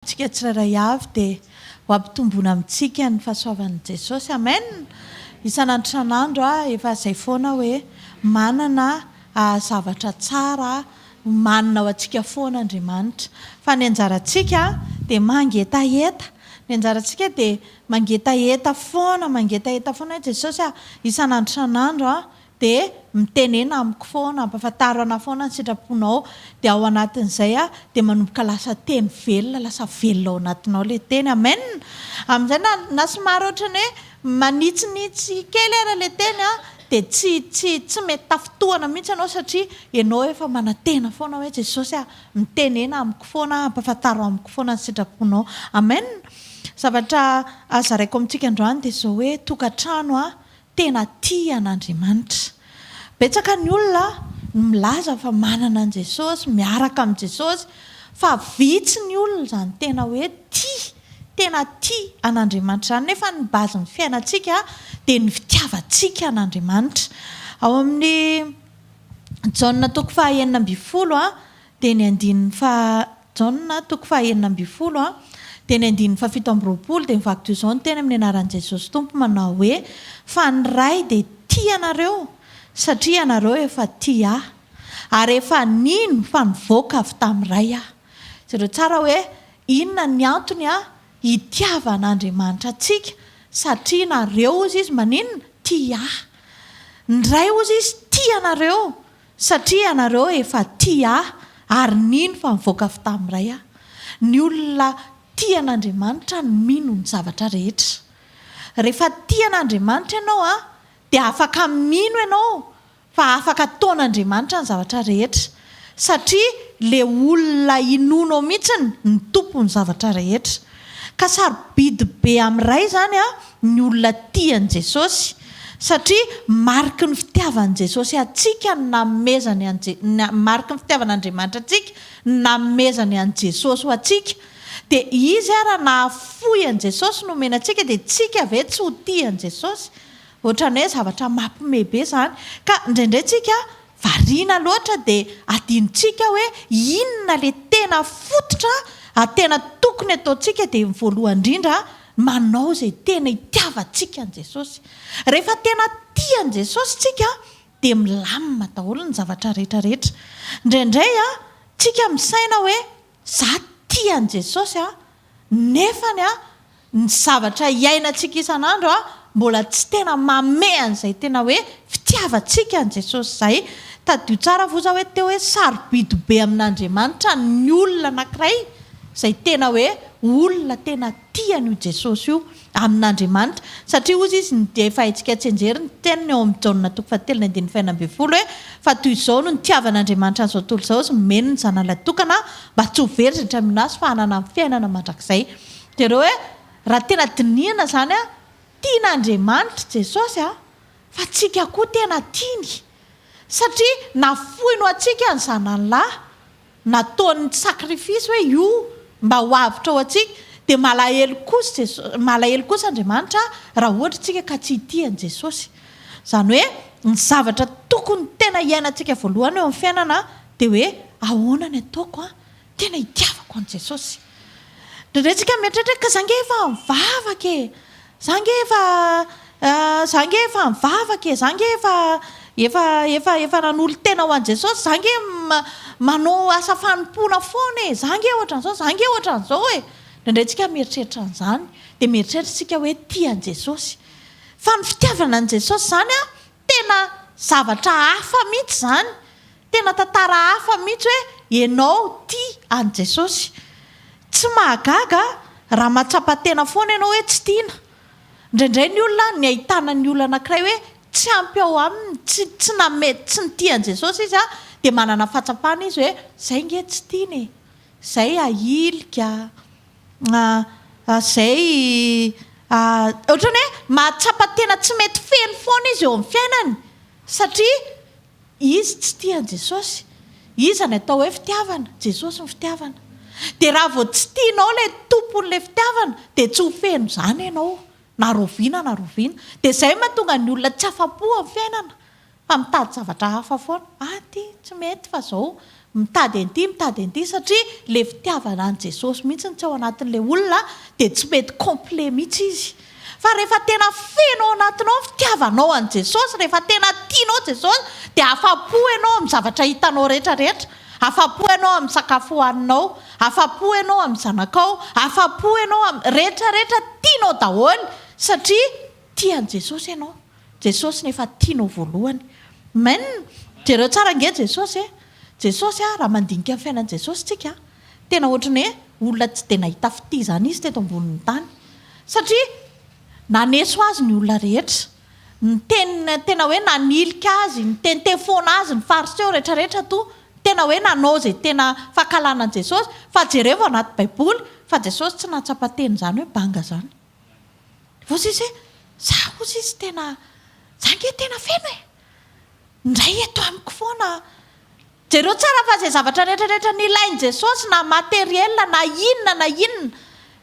Tsika tsirairay avy dia ho ampitomboina amintsika ny fahasoavan'i Jesosy. Amen! Isan'andro isan'andro aho efa izay foana hoe manana zavatra tsara homanina ho antsika foana Andriamanitra. Fa ny anjarantsika dia mangetaheta. Ny anjarantsika dia mangetaheta foana, mangetaheta foana hoe Jesosy a, isan'andro isan'andro aho dia mitenena amiko foana, ampafantaro anah foana ny sitraponao, dia ao anatin'izay aho dia manomboka lasa teny velona, lasa velona ao anatinao ilay teny, amen! Amin'izay na na somary ohatran'ny hoe manitsinitsy kely ara ilay teny an, dia tsy tsy tsy mety tafintohana mihitsy ianao satria ianao efa manantena foana hoe Jesosy a, mitenena amiko foana, ampafantaro amiko foana ny sitraponao, amen! Zavatra zaraiko amintsika androany dia izao hoe tokantrano an, tena tia an'Andriamanitra. Betsaka ny olona no milaza fa manana an'i Jesosy, miaraka amin'i Jesosy, fa vitsy ny olona izany tena hoe tia, tena tia an'Andriamanitra izany, nefa ny base-n'ny fiainantsika dia ny fitiavantsika an'Andriamanitra. Ao amin'ny Jaona toko faha 16 dia ny andininy faha Jaona toko faha 16 dia ny andininy faha 27 dia mivaky toy izao ny teny amin'ny anaran'i Jesosy Tompo manao hoe, Fa ny Ray dia tia anareo satria ianareo efa tia Ahy ary efa nino fa nivoaka avy tamin'ny Ray Aho. Jereo tsara hoe inona ny antony hitiavan'Andriamanitra antsika satria nareo hozy izy maninona? Tia Ahy. Ny Ray hozy izy tia anareo Satria ianareo efa tia Ahy ary nino fa nivoaka avy tamin'ny Ray Aho. Ny olona tia an'Andriamanitra no mino ny zavatra rehetra. Rehefa tia an'Andriamanitra ianao dia afaka mino ianao fa afaka ataon'Andriamanitra ny zavatra rehetra. Satria ilay olona inoanao mihitsy no tompon'ny zavatra rehetra. Ka sarobidy be amin'ny Ray izany ny olona tia an'i Jesosy, satria mariky ny fitiavan'i Jesosy antsika ny nanomezany an'i Je, mariky ny fitiavan'Andriamanitra antsika ny nanomezany an'i Jesosy ho antsika. Dia Izy ara nahafoy an'i Jesosy nomena antsika, dia tsika ve tsy ho tia an'i Jesosy? Ohatran'ny hoe zavatra mampime be izany. Ka indraindray tsika Variana loatra dia adinontsika hoe inona ilay tena fototra tena tokony ataontsika dia ny voalohany indrindra manao izay tena itiavantsika an'i Jesosy. Rehefa tena tia an'i Jesosy tsika dia milamina daholo ny zavatra rehetra rehetra. Indraindray tsika misaina hoe za tia an'i Jesosy a, nefany a ny zavatra iainantsika isan'andro mbola tsy tena mamehy an'izay tena hoe fitiavantsika an'i Jesosy izay. Tadidio tsara foza hoe teo hoe sarobidy be amin'Andriamanitra ny olona anankiray izay tena hoe olona tena tia an'io Jesosy io amin'Andriamanitra satria hozy izy ny dia efa haintsika tsianjery ny teniny ao amin'ny Jaona toko fahatelo ny andininy fahenina ambinifolo hoe fa toy izao no nitiavan'Andriamanitra an'izao tontolo izao izy nomeny ny zanany lahitokana mba tsy ho very izay mitramina azy fa hanana ny fiainana mandrakizay. Jereo hoe raha tena dinihana izany an, tian'Andriamanitra Jesosy an, fa tsika koa tena tiany. Satria nafoiny ho antsika ny zanany lahy, nataony sacrifice hoe io mba ho avotra ho antsika, dia malahelo kosa Jesosy, malahelo kosa Andriamanitra raha ohatra tsika ka tsy hitia an'i Jesosy. Izany hoe ny zavatra tokony tena hiainantsika voalohany eo amin'ny fiainana dia hoe ahoana ny ataoko an, Tena itiavako an'i Jesosy. Indraindray tsika mieritreritra hoe ka za nge efa mivavaka e! Za nge efa za nge efa mivavaka e! Za nge efa efa efa efa nanolo-tena ho an'i Jesosy, za nge manao asa fanompoana foana e! Za nge ohatran'izao, za nge ohatran'izao e! Indraindray tsika mieritreritra an'izany, dia mieritreritra isika hoe tia an'i Jesosy. Fa ny fitiavana an'i Jesosy izany an, tena zavatra hafa mihitsy izany. Tena tantara hafa mihitsy hoe ianao tia an'i Jesosy. Tsy mahagaga raha mahatsapa tena foana ianao hoe tsy tiana. Indraindray ny olona, ny ahitana ny olona anankiray hoe tsy ampy ao aminy, tsy tsy name tsy nitia an'i Jesosy izy dia manana fahatsapana izy hoe zay nge tsy tiana e, zay ahilika, zay ohatran'ny hoe mahatsapa tena tsy mety feno foana izy eo amin'ny fiainany satria Izy tsy tia an'i Jesosy. Iza ny atao hoe fitiavana? Jesosy ny fitiavana. Dia raha vao tsy tianao ilay tompon'ilay fitiavana dia tsy ho feno izany ianao na rahoviana na rahoviana. Dia izay mahatonga ny olona tsy afa-po amin'ny fiainana fa mitady zavatra hafa foana. Ah ity tsy mety fa izao. Mitady an'ity, mitady an'ity satria ilay fitiavana an'i Jesosy mihitsy no tsy ao anatin'ilay olona dia tsy mety complet mihitsy izy. Fa rehefa tena feno ao anatinao ny fitiavanao an'i Jesosy, rehefa tena tianao Jesosy dia afa-po ianao amin'ny zavatra hitanao rehetra rehetra. Afa-po ianao amin'ny sakafo hohaninao, afa-po ianao amin'ny zanakao, afa-po ianao amin'ny rehetra rehetra tianao daholo satria tia an'i Jesosy ianao. Jesosy no efa tianao voalohany. Amen! Jereo tsara ange Jesosy e! Jesosy a, raha mandinika ny fiainan'i Jesosy tsika, tena ohatran'ny hoe olona tsy dia nahita fitia izany izy teto ambonin'ny tany. Satria naneso azy ny olona rehetra. Niteny tena hoe nanilika azy, niteniteny foana azy ny fariseo rehetra rehetra toa tena hoe nanao izay tena fankahalana an'i Jesosy. Fa jerevo anaty baiboly fa Jesosy tsy nahatsapa teny izany hoe banga izany. Hozy izy hoe, za hozy izy tena, za ange tena feno e! Ndray eto amiko foana. Jereo tsara fa izay zavatra rehetra rehetra nilain'i Jesosy na matériel na inona na inona,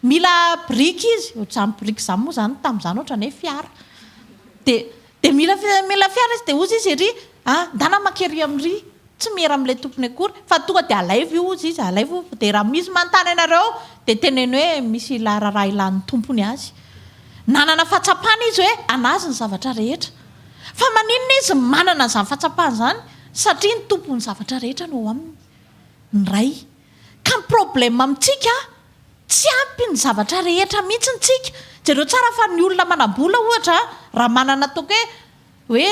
mila biriky izy, ohatr'izany biriky izany moa izany tamin'izany ohatran'ny hoe fiara. Dia dia mila mila fiara izy dia hozy izy ery, ah, ndana mankery amin'ry. Tsy miera amin'ilay tompony akory fa tonga dia alaivo io hozy izy, alaivo io, dia raha misy manontany anareo dia teneno hoe misy ila raharaha ilan'ny tompony azy. Nanana fahatsapana izy hoe an'azy ny zavatra rehetra. Fa maninona izy manana an'izany fahatsapana izany? Satria ny tompon'ny zavatra rehetra no ao aminy, ny Ray. Ka ny problème amintsika, tsy ampy ny zavatra rehetra mihitsy tsika. Jereo tsara fa ny olona manam-bola ohatra raha manana ataoko hoe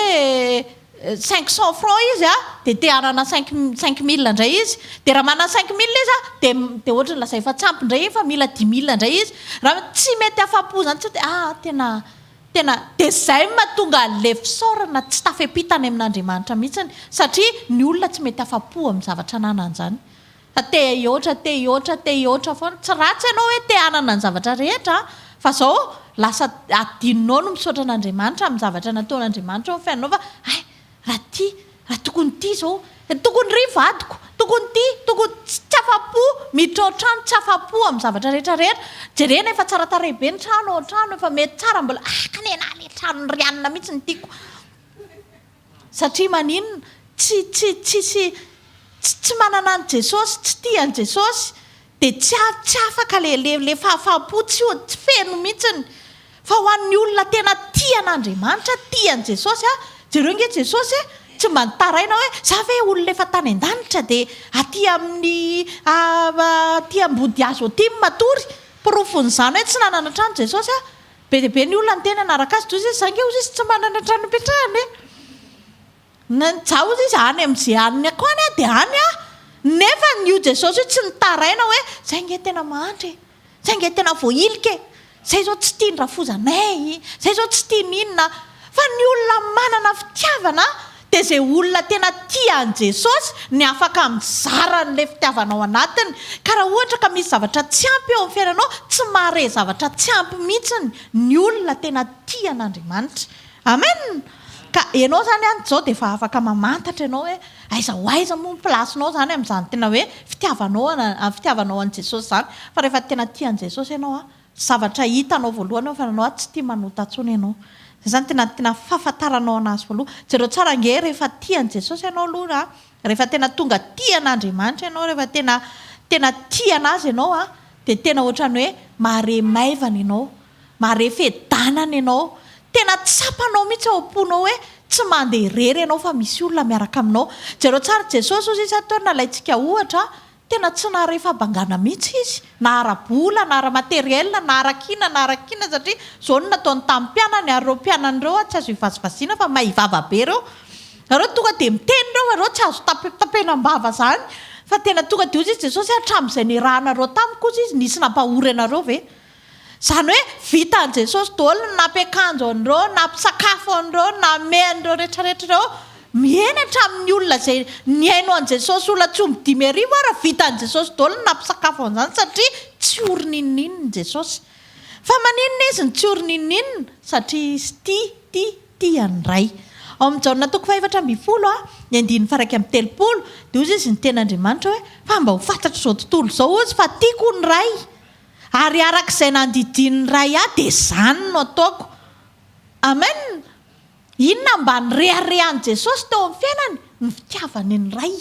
Hoe 500 francs izy a, dia te hanana cinq 5000 indray izy. Dia raha manana 5000 izy a, dia dia ohatran'ny lazainy fa tsy ampy indray iny fa mila 10000 indray izy. Raha tsy mety afa-po izany tsy hoe ah tena tena dia izay no mahatonga an'ilay fisaorana tsy tafiampita any amin'Andriamanitra mihitsiny satria ny olona tsy mety afa-po amin'ny zavatra ananany izany. Fa te hihoatra, te hihoatra, te hihoatra foana. Tsy ratsy ianao hoe te hanana ny zavatra rehetra an! Fa zao lasa adinonao ny misaotra an'Andriamanitra amin'ny zavatra nataon'Andriamanitra eo amin'ny fiainanao fa hay raha ity, raha tokony ity zao, tokony ry vadiko, tokony ity, tokony tsy afa-po, miditra ao an-trano tsy afa-po amin'ny zavatra rehetra rehetra. Jerena efa tsara tarehy be ny trano ao an-trano, efa mety tsara mbola ah nenah le tranon'i Rianina mihitsy no tiako. Satria maninona? Tsy tsy tsisy tsy tsy manana an'i Jesosy, tsy tia an'i Jesosy dia tsy a tsy afaka le le le fahafaham-po tsy ho tsy feno mihitsiny. Fa ho an'ny olona tena tia an'Andriamanitra, tia an'i Jesosy a, jereo ange Jesosy e, tsy mba nitaraina hoe za ve olona efa tany an-danitra dia aty amin'ny aty ambodihazo aty no matory. Porofon'izany hoe tsy nanana trano Jesosy a. Be dia be ny olona niteny hanaraka azy, toy izay izy ange hozy izy tsy manana trano hipetrahana e! Na ny za hozy izy any amin'izay any ako any aho dia any aho, nefa io Jesosy io tsy nitaraina hoe zay ange tena mahantra e! zay ange tena voahilika e! zay zao tsy tian'ny rafozanay, zay zao tsy tian'ny inona, fa ny olona manana fitiavana dia izay olona tena tia an'i Jesosy ny afaka mizara an'ilay fitiavana ao anatiny. Ka raha ohatra ka misy zavatra tsy ampy eo amin'ny fiainanao, tsy mahare zavatra tsy ampy mihitsy ny olona tena tia an'Andriamanitra. Amen! Ka ianao izany any izao dia efa afaka mamantatra ianao hoe aiza ho aiza moa ny place-nao izany amin'izany tena hoe fitiavanao an, fitiavanao an'i Jesosy izany. Fa rehefa tena tia an'i Jesosy ianao an, Zavatra hitanao voalohany eo fa anao tsy tia manota intsony ianao. Zay zany tena tena fahafantaranao anazy voalohany. Jereo tsara ange rehefa tia an'i Jesosy ianao aloha a, rehefa tena tonga tia an'Andriamanitra ianao, rehefa tena tena tia anazy ianao a, dia tena ohatran'ny hoe mahare maivana ianao, mahare fiadanana ianao, tena tsapanao mihitsy ao am-ponao hoe tsy mandeha irery ianao fa misy olona miaraka aminao. Jereo tsara Jesosy hozy izy ato nalaintsika ohatra Tena tsy nahare fahabangana mihitsy izy, na ara-bola, na ara-materiel, na ara-kina, na ara-kina, satria izao no nataony tamin'ny mpianany, ary ireo mpianany ireo tsy azo ivazivaziana fa mahay vava be ireo. Ireo tonga dia miteny ireo, ireo tsy azo tapenam-bava izany, fa tena tonga dia hozy izy Jesosy, hatramin'izay niarahanareo tamiko hozy izy, nisy nampahory anareo ve? Izany hoe vitan'i Jesosy daholo ny nampiakanjo an'ireo, nampisakafo an'ireo, namehy an'ireo rehetrarehetra ireo. Mihena hatramin'ny olona izay nihaino an'i Jesosy olona tsy omby 5000 ara, vitan'i Jesosy daholo ny nampisakafo an'izany satria tsy ory n'inon'inona Jesosy. Fa maninona izy no tsy ory n'inon'inona? Satria izy tia, tia, tia ny Ray. Ao amin'ny Jaona toko faha-14, ny andininy faha-31, dia hozy izy niteny Andriamanitra hoe, Fa mba ho fantatr'izao tontolo izao, hozy, fa tiako ny Ray. Ary araka izay nandidian'ny Ray ahy dia izany no ataoko. Amen! Inona mba nireharehan'i Jesosy teo amin'ny fiainany? Ny fitiavany ny Ray.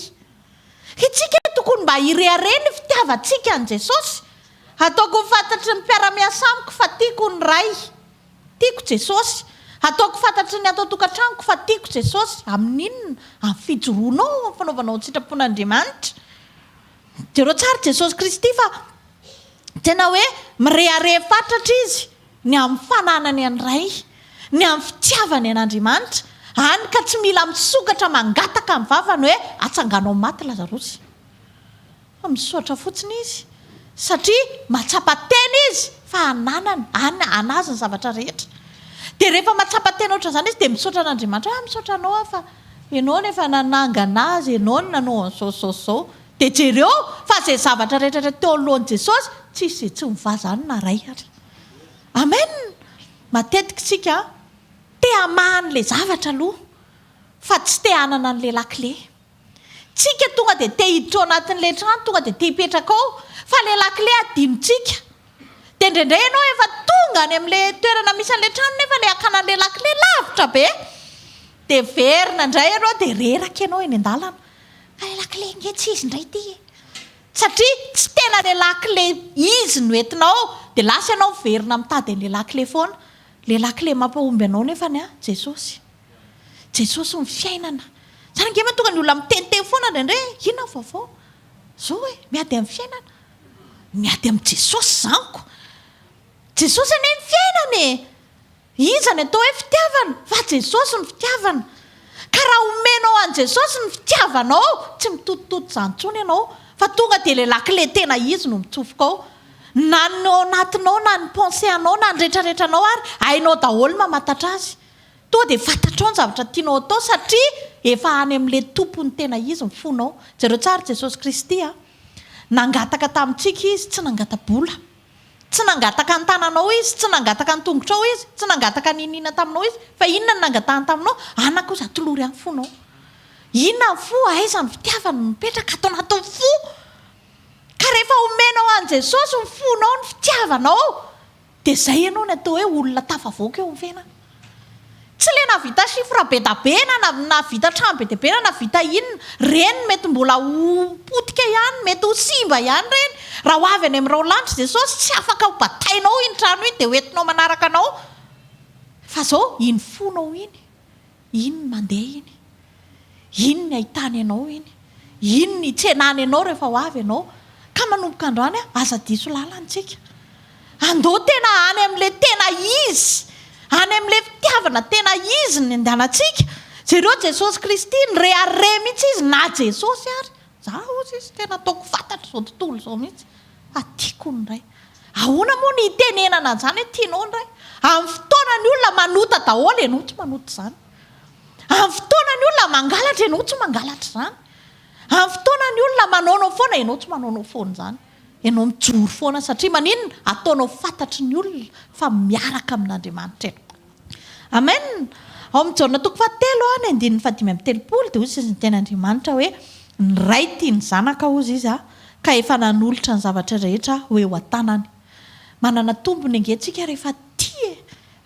Itsika tokony mba hirehareha ny fitiavantsika an'i Jesosy. Ataoko ho fantatry ny mpiara-miasa amiko fa tiako ny Ray. Tiako Jesosy. Ataoko fantatry ny ato an-tokantranoko fa tiako Jesosy. Amin'inona? Amin'ny fijoroanao, amin'ny fanaovanao ny sitrapon'Andriamanitra. Jereo tsara Jesosy Kristy fa tena hoe mirehareha fatratra Izy ny amin'ny fananany an'ny Ray, ny amin'ny fitiavany an'Andriamanitra, hany ka tsy mila misokatra mangataka amin'ny vavany hoe atsangano amin'ny maty Lazarosy. Fa misaotra fotsiny izy satria mahatsapa tena izy fa ananany, an, anazy ny zavatra rehetra. Dia rehefa mahatsapa tena ohatran'izany izy dia misaotra an'Andriamanitra hoe ah misaotra anao aho fa ianao no efa nanangana azy, ianao no nanao an'izao sy izao sy izao. Dia jereo fa izay zavatra rehetra rehetra teo anoloan'i Jesosy, tsisy izay tsy mivaha izany na iray ary. Amen! Matetika isika te hamaha an'ilay zavatra aloha fa tsy te hanana an'ilay lakile. Tsika tonga dia te hiditra ao anatin'ilay trano, tonga dia te hipetraka ao, fa ilay lakile adinontsika. Dia indraindray ianao efa tonga any amin'ilay toerana misy an'ilay trano nefa ilay hakana an'ilay lakile lavitra be. Dia verina indray ianao dia reraka ianao eny an-dalana. Fa ilay lakile ange tsy izy indray ity e. Satria tsy tena ilay lakile izy no entinao, dia lasa ianao miverina mitady an'ilay lakile foana. Ilay lakile mampahomby anao nefany an, Jesosy. Jesosy ny fiainana. Zany ange mahatonga ny olona miteniteny foana indraindray e, inona ny vaovao? Zao e, miady amin'ny fiainana. Miady amin'i Jesosy zany ko. Jesosy anie ny fiainana e! Iza ny atao hoe fitiavana? Fa Jesosy ny fitiavana. Ka raha omenao an'i Jesosy ny fitiavanao, tsy mitotototo izany intsony ianao, fa tonga dia ilay lakile tena izy no mitsofoka ao. Na ny ao anatinao, na ny pensée anao, na ny retraretranao ary, hainao daholo ny mamantatra azy. Tonga dia fantatrao ny zavatra tianao atao satria efa any amin'ilay Tompony tena izy ny fonao. Jereo tsara Jesosy Kristy a! Nangataka tamintsika Izy, tsy nangata-bola. Tsy nangataka ny tananao Izy, tsy nangataka ny tongotrao Izy, tsy nangataka n'inon'inona taminao Izy, fa inona no nangatahany taminao? Anaka ozy atolory ahy ny fonao. Inona ny fo? Aiza ny fitiavana no mipetraka? Ato anatin'ny fo. Ka rehefa omenao an'i Jesosy ny fonao, ny fitiavanao, Dia izay ianao ny atao hoe olona tafavoaka eo amin'ny fiainana. Tsy ilay nahavita chiffre be da be na nahavita trano be dia be na nahavita inona. Ireny mety mbola ho potika ihany, mety ho simba ihany ireny. Raha ho avy any amin'ny raolanitra Jesosy, tsy afaka ho batainao iny trano iny dia ho entinao manaraka anao. Fa izao, iny fonao iny. Iny ny mandeha iny. Iny ny ahitany anao iny. Iny ny hitsenany anao rehefa ho avy ianao. Ka manomboka androany aza diso lalana tsika. Andao tena any amin'ilay tena izy. Any amin'ilay fitiavana tena izy ny andehanantsika. Jereo Jesosy Kristy, nirehareha mihitsy izy na Jesosy ary. Za hozy izy tena ataoko fantatr'izao tontolo izao mihitsy fa tiako ny Ray. Ahoana moa ny hitenenana an'izany hoe tianao ny Ray? Amin'ny fotoana ny olona manota daholo ianao tsy manota izany. Amin'ny fotoana ny olona mangalatra ianao tsy mangalatra izany. Amin'ny fotoana ny olona manaonao foana ianao tsy manaonao foana izany. Ianao mijoro foana satria maninona? Ataonao fantatry ny olona fa miaraka amin'Andriamanitra ianao. Amen! Ao amin'ny Jaona toko fahatelo ny andininy fahadimy amby telopolo dia hoy izy ny tenin'Andriamanitra hoe, Ny Ray tia ny Zanaka hozy Izy ka efa nanolotra ny zavatra rehetra ho eo an-tanany. Manana tombony ange tsika rehefa tia e!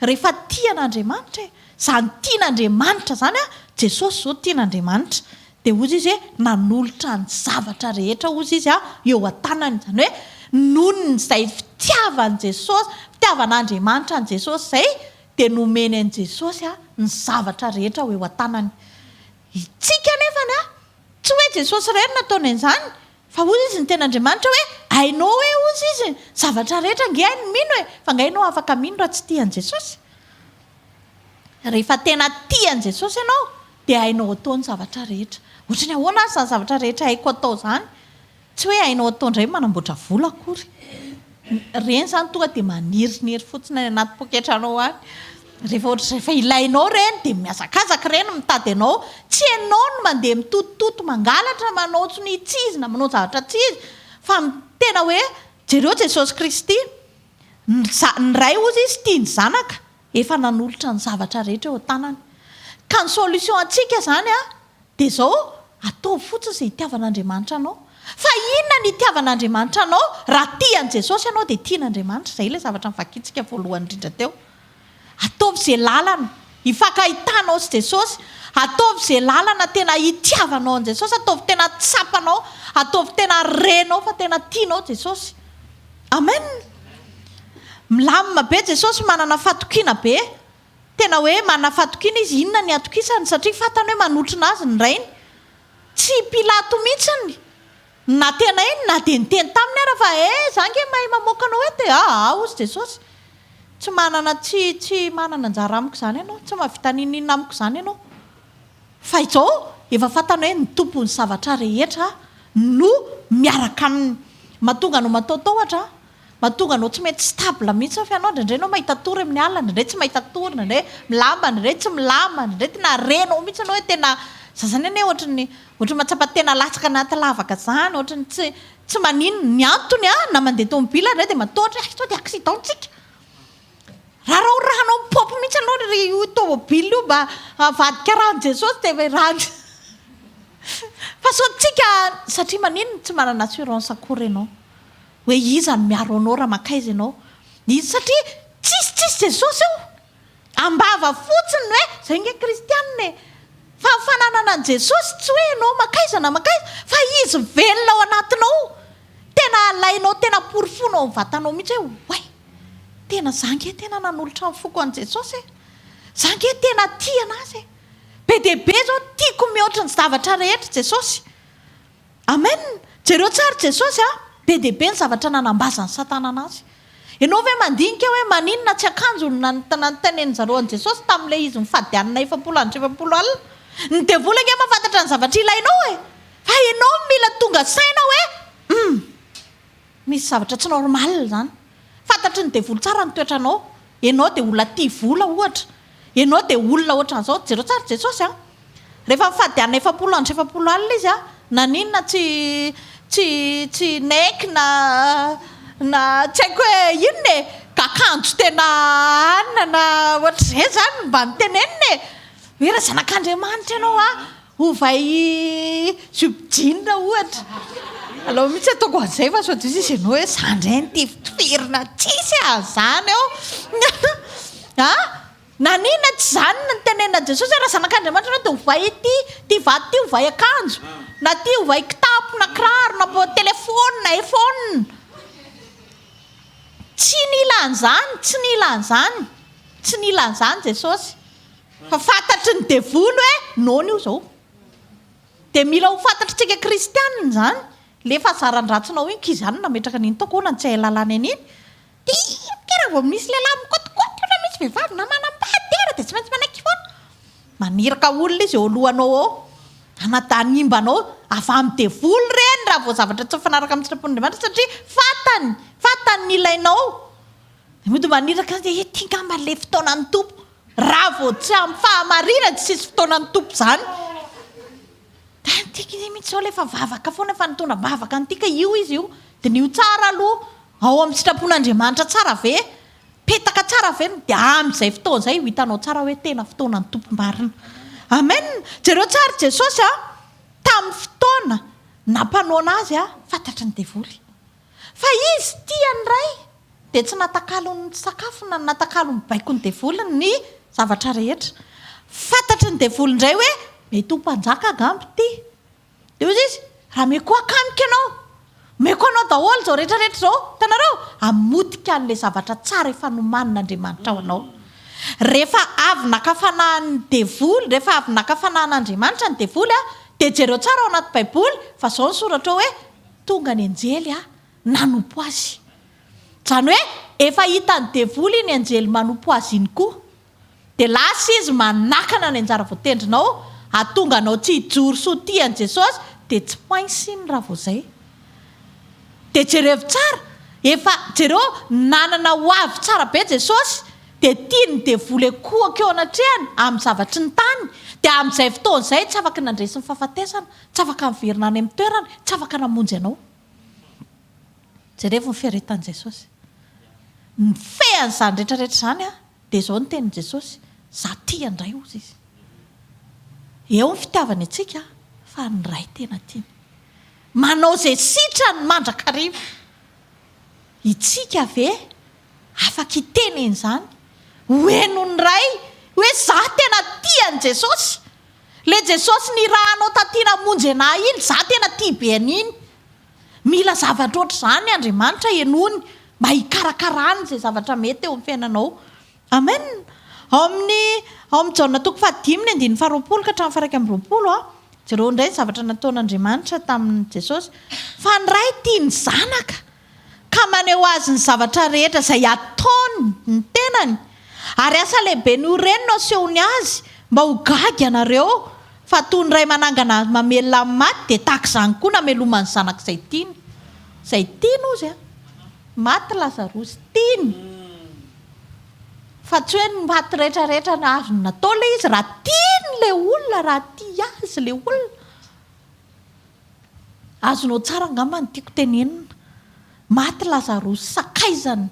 Rehefa tia an'Andriamanitra e! Izany tian'Andriamanitra izany an, Jesosy izao tian'Andriamanitra. Dia hozy Izy hoe nanolotra ny zavatra rehetra hozy Izy eo an-tanany. Izany hoe noho izay fitiavan'i Jesosy, fitiavan'Andriamanitra an'i Jesosy izay dia nomeny an'i Jesosy ny zavatra rehetra ho eo an-tanany. Itsika anefany tsy hoe Jesosy irery no nataony an'izany fa hozy Izy ny tenin'Andriamanitra hoe hainao hoe hozy Izy ny zavatra rehetra ange hainy mino e! Fa nga ianao afaka mino raha tsy tia an'i Jesosy? Rehefa tena tia an'i Jesosy ianao dia hainao atao ny zavatra rehetra. Ohatran'ny ahoana ary izany zavatra rehetra haiko atao izany? Tsy hoe hainao atao indray ny manamboatra vola akory. Ireny izany tonga dia manirinery fotsiny any anaty poketranao any. Rehefa ohatr'izay efa ilainao ireny dia mihazakazaka ireny mitady anao. Tsy ianao no mandeha mitotototo mangalatra manao sonia tsy izy na manao zavatra tsy izy fa tena hoe jereo Jesosy Kristy, ny ny Ray hozy izy tia ny zanaka. Efa nanolotra ny zavatra rehetra eo an-tanany. Ka ny solution antsika izany an, dia izao, ataovy fotsiny izay itiavan'Andriamanitra anao. Fa inona ny itiavan'Andriamanitra anao? Raha tia an'i Jesosy ianao dia tian'Andriamanitra. Izay ilay zavatra novakintsika voalohany indrindra teo. Ataovy izay lalana. Hifankahitanao sy Jesosy. Ataovy izay lalana tena hitiavanao an'i Jesosy, ataovy tena tsapanao, ataovy tena renao fa tena tianao Jesosy. Amen! Milamina be Jesosy, manana fatokiana be. Tena hoe manana fatokiana izy, inona ny atokisany? Satria fantany hoe manotrona azy ny Rainy. Tsy i Pilato mihitsy no nantenainy na dia niteny taminy ara fa eh, za ange mahay mamoaka anao eto e, aa hozy Jesosy, tsy manana tsy tsy manana anjara amiko izany ianao, tsy mahavita n'inon'inona amiko izany ianao. Fa izao efa fantany hoe ny Tompon'ny zavatra rehetra no miaraka aminy. Mahatonga anao mataotahotra Mahatonga anao tsy mety stable mihitsy ny fiainanao, indraindray ianao mahita tory amin'ny alina, indraindray tsy mahita tory, indraindray milama, indraindray tsy milama, indraindray tena renao mihitsy ianao hoe tena za zany anie ohatry ny ohatry ny mahatsapa tena latsaka anaty lavaka zany, ohatry ny tsy tsy maninona, ny antony an na mandeha tomobile indraindray dia matahotra hoe hay sao dia accident tsika, raraorahanao mipôpy mihitsy ianao ry io tomobile io mba avadika ran'i Jesosy dia rano fa sao tsika satria maninona tsy manana assurance akory ianao. Hoe iza no miaro anao raha mankaiza ianao? Iza satria tsisy tsisy Jesosy eo. Ambava fotsiny ny hoe zay nge kristianina e. Fa ny fananana an'i Jesosy tsy hoe ianao mankaiza na mankaiza fa Izy velona ao anatinao. Tena alainao tena porofoinao amin'ny vatanao mihitsy hoe oay tena za nge tena nanolotra ny foko an'i Jesosy e. Za nge tena tia an'Azy e. Be dia be zao tiako mihoatra ny zavatra rehetra Jesosy. Amen! Jereo tsara Jesosy a! Be dia be ny zavatra nanambazan'i Satana anazy. Ianao ve mandinika hoe maninona tsy akanjo no nanontanian'ny zareo an'i Jesosy tamin'ilay izy nifady hanina 40 andro sy 40 alina? Ny devoly ange mahafantatra ny zavatra ilainao e! Fa ianao no mila tonga saina hoe hum! Misy zavatra tsy normal izany. Fantatry ny devoly tsara ny toetranao. Ianao dia olona tia vola ohatra. Ianao dia olona ohatran'izao. Jereo tsara Jesosy an. Rehefa nifady hanina 40 andro sy 40 alina izy an, naninona tsy tsy tsy naiky na na tsy haiko hoe inona e, akanjo tena anona na ohatr'izay izany no mba notenenina e. Hoe raha zanak'Andriamanitra ianao an, Ovay jupe jean ohatra. Alao mihitsy ataoko an'izay fa sao dia izy ianao hoe za indray no tifitifirina tsisy an'izany eo. A! Naninona tsy izany no nitenenan'i Jesosy hoe raha zanak'Andriamanitra ianao dia ovay ity, ity vato ity ovay akanjo, na ity ovay kitapo na kiraro na telephone, iPhone. Tsy nila an'izany, tsy nila an'izany, tsy nila an'izany Jesosy. Fa fantatry ny devoly hoe noana io zao. Dia mila ho fantatritsika kristianina izany. Le fahazaran-dratsinao iny, k'izany no nametraka an'iny tao, koa na tsy hay lalàna an'iny. Dia kay raha vao misy lehilahy mikaotikaoty eo na misy vehivavy na manambady ara dia tsy maintsy manaiky foana. Maniraka olona izy eo alohanao eo. Hanadaniimba anao avy amin'ny devoly ireny raha vao zavatra tsy mifanaraka amin'ny sitrapon'Andriamanitra satria fantany, fantany ny ilainao. Dia mody maniraka azy dia ity angamba ilay fotoanan'ny Tompo. Raha vao tsy amin'ny fahamarinana tsisy fotoanan'ny Tompo izany. Tiako iny mihitsy izao ilay efa vavaka foana efa nitondra vavaka an'ity ka io izy io. Diniho tsara aloha ao amin'ny sitrapon'Andriamanitra tsara ve? Petaka tsara ve? Dia amin'izay fotoana izay ho hitanao tsara hoe tena fotoanan'ny Tompo marina. Amen! Jereo tsara Jesosy a, tamin'ny fotoana nampanoana azy a, fantatry ny devoly. Fa izy tia ny Ray. Dia tsy natakalony ny sakafo na natakalony baikon'ny devoly ny zavatra rehetra. Fantatry ny devoly indray hoe mety ho mpanjaka angamba ity. Dia hoy izy, raha omeko akaniko ianao, omeko anao daholo izao rehetra rehetra izao. Hitanareo? Hamotika an'ilay zavatra tsara efa nomanin'Andriamanitra ho anao. Rehefa avy naka fanahy ny devoly, rehefa avy naka fanahy an'Andriamanitra ny devoly, dia jereo tsara ao anaty Baiboly fa izao ny soratra ao hoe, tonga ny anjely nanompo azy. Izany hoe efa hitan'ny devoly iny anjely manompo azy iny koa. Dia lasa izy manakana ny anjara voatendrinao, hahatonga anao tsy hijoro sy ho tia an'i Jesosy, dia tsy poince iny raha vao izay. Dia jerevo tsara, efa, jereo, nanana ho avy tsara be Jesosy, dia tian'ny devoly ekohaka eo anatrehany amin'ny zavatry ny tany, dia amin'izay fotoana izay tsy afaka nandresy ny fahafatesana, tsy afaka niverina any amin'ny toerany, tsy afaka namonjy anao. Jerevo ny fiaretan'i Jesosy. Ny fean'izany rehetra rehetra izany dia izao ny tenin'i Jesosy, Za tia an-dRay hozy izy. Eo ny fitiavany antsika fa ny Ray tena tiany. Manao izay sitrany mandrakariva. Itsika ve afaka hiteny an'izany? Ho henon'ny Ray, Hoe za tena tia an'i Jesosy. Le Jesosy nirahanao taty namonjy anah iny, za tena tia be an'iny. Mila zavatra ohatr'izany Andriamanitra henoiny mba hikarakarany izay zavatra mety eo amin'ny fiainanao. Amen! Ao amin'ny ao amin'ny Jaona toko fahadimy ny andininy faharoapolo ka hatramin'ny faha-21, jereo indray ny zavatra nataon'Andriamanitra tamin'i Jesosy. Fa ny Ray tia ny Zanaka ka maneho azy ny zavatra rehetra izay ataony ny tenany, ary asa lehibe noho ireny no asehony azy, mba ho gaga ianareo, fa toy ny ray manangana azy mamelona amin'ny maty, dia tahaka izany koa namelomany zanaka izay tiany. Izay tiany hozy an! Maty Lazarosy, tiany! Fa tsy hoe ny maty rehetra rehetra azony natao ilay izy, raha tiany ilay olona, raha tia azy ilay olona. Azonao tsara angamba ny tiako tenenina. Maty Lazarosy sakaizany,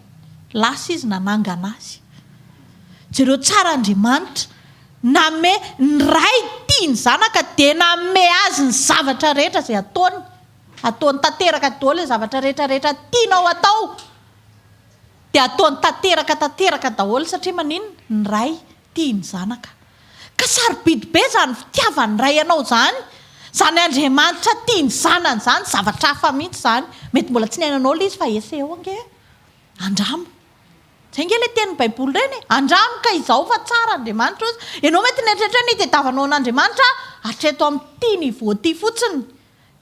lasa izy nanangana azy. Jereo tsara Andriamanitra name ny Ray tia ny Zanaka dia nanome azy ny zavatra rehetra izay ataony. Ataony tanteraka daholo izay zavatra rehetra rehetra tianao atao dia ataony tanteraka tanteraka daholo satria maninona? Ny Ray tia ny Zanaka. Ka sarobidy be izany fitiavan'ny Ray anao izany, izany Andriamanitra tia ny zanany izany, zavatra hafa mihitsy izany. Mety mbola tsy niainanao ilay izy fa essayeo ange e! Andramo. Izay ange ilay tenin'ny Baiboly ireny e! Andramo ka izao fa tsara Andriamanitra ozy. Ianao mety nieritreritra hoe nitadiavanao an'Andriamanitra hatreto amin'ity niveau ity fotsiny.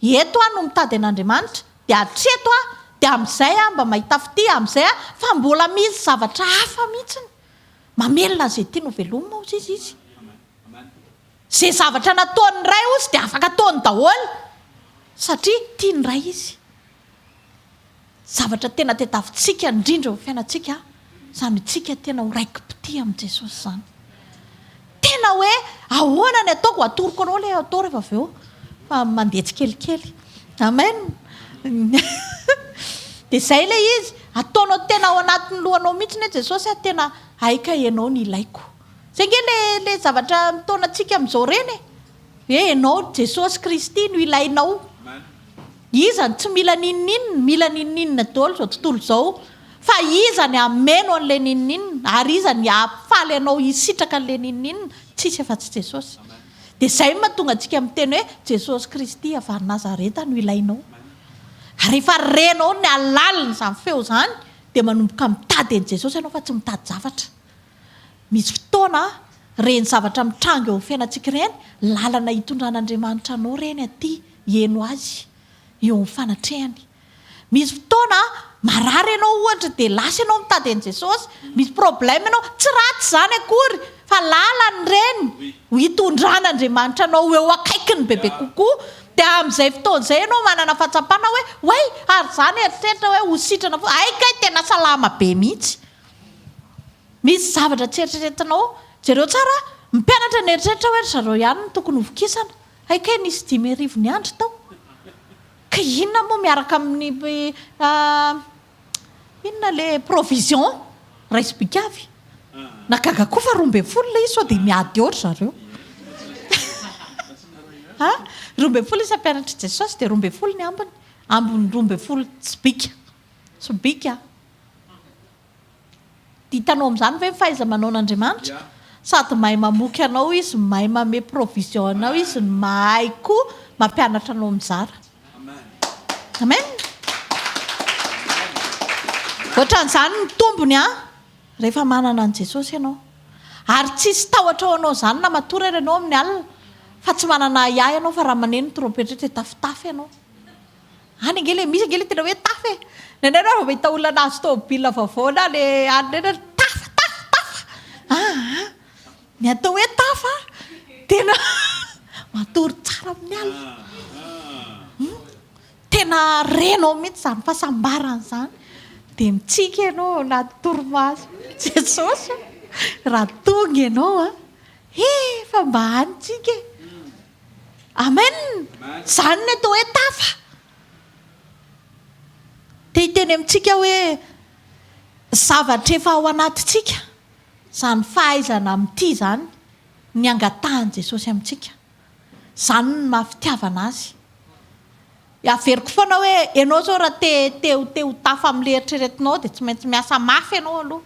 Eto aho no mitady an'Andriamanitra, dia hatreto aho, dia amin'izay aho mba mahita fitia, amin'izay aho, fa mbola misy zavatra hafa mihitsiny. Mamelona an'izay tiany ho velomina hozy izy izy. Izay zavatra nataon'ny Ray hozy dia afaka ataony daholo satria tian'ny Ray izy. Zavatra tena tadiavintsika indrindra eo amin'ny fiainantsika izany isika tena ho raiki-pitia amin'i Jesosy izany. Tena hoe ahoana ny ataoko? Atoroko anao ilay atao rehefa avy eo fa mandeha tsikelikely. Amen. Dia izay ilay izy. Ataonao tena ao anatin'ny lohanao mihitsy hoe Jesosy a, tena hay kay ianao no ilaiko. Izay ange ilay ilay zavatra mitaona antsika amin'izao ireny e. Hoe ianao Jesosy Kristy no ilainao. Iza no tsy mila n'inon'inona? Mila n'inon'inona daholo izao tontolo izao. Fa iza ny hameno an'ilay n'inon'inona? Ary iza ny hahafaly anao hisitraka an'ilay n'inon'inona? Tsisy afa-tsy Jesosy. Dia izay no mahatonga antsika miteny hoe Jesosy Kristy avy any Nazareta no ilainao. Ary rehefa renao ny halalin'izany feo izany dia manomboka mitady an'i Jesosy ianao fa tsy mitady zavatra. Misy fotoana ireny zavatra mitranga eo amin'ny fiainantsika ireny, lalana hitondran'Andriamanitra anao ireny aty heno Azy eo amin'ny fanatrehany. Misy fotoana marary ianao ohatra dia lasa ianao mitady an'i Jesosy, misy problème ianao, tsy ratsy izany akory fa lalana ireny hitondran'Andriamanitra anao ho eo akaikiny bebe kokoa, dia amin'izay fotoana izay ianao manana fahatsapana hoe oay ary izaho nieritreritra hoe ho sitrana fotsiny, hay kay tena salama be mihitsy. Misy zavatra tsy eritreretinao, jereo tsara, ny mpianatra nieritreritra hoe ry zareo ihany no tokony hovokisana, hay kay nisy 5000 niandry tao. Ka inona moa miaraka amin'ny inona le provision raisim-bika avy? Nahagaga koa fa 12 ilay izy sao dia miady eo ry zareo. Ha? 12 isa mpianatr'i Jesosy dia 12 ny ambiny. Ambiny 12 sobika. Sobika. Hitanao amin'izany ve ny fahaiza-manaon'Andriamanitra? Sady mahay mamoky anao Izy, mahay manome provision anao Izy, no mahay koa mampianatra anao mizara. Amen. Ohatran'izany ny tombony an, rehefa manana an'i Jesosy ianao. Ary tsisy tahotra ho anao izany na matory ary ianao amin'ny alina, fa tsy manana ahiahy ianao fa raha maneno ny trompetra dia tafitafy ianao. Any ange le misy ange le tena hoe tafa e! Indraindray ianao vao mahita olona nahazo tômôbila vaovao na le any ireny tafa tafa tafa! Aa! Ny atao hoe tafa tena matory tsara amin'ny alina. Hum! Tena renao mihitsy izany fahasambarana izany. Dia mitsiky ianao ao anaty torimaso. Jesosy a! Raha tonga ianao a! He! Fa mba any tsika e! Amen! Izany ny atao hoe tafa. Te hiteny amintsika hoe zavatra efa ao anatintsika izany fahaizana mitia izany ny angatahan'i Jesosy amintsika. Izany no maha fitiavana azy. Averiko foana hoe ianao izao raha te te ho te ho tafa amin'ilay eritreretinao dia tsy maintsy miasa mafy ianao aloha.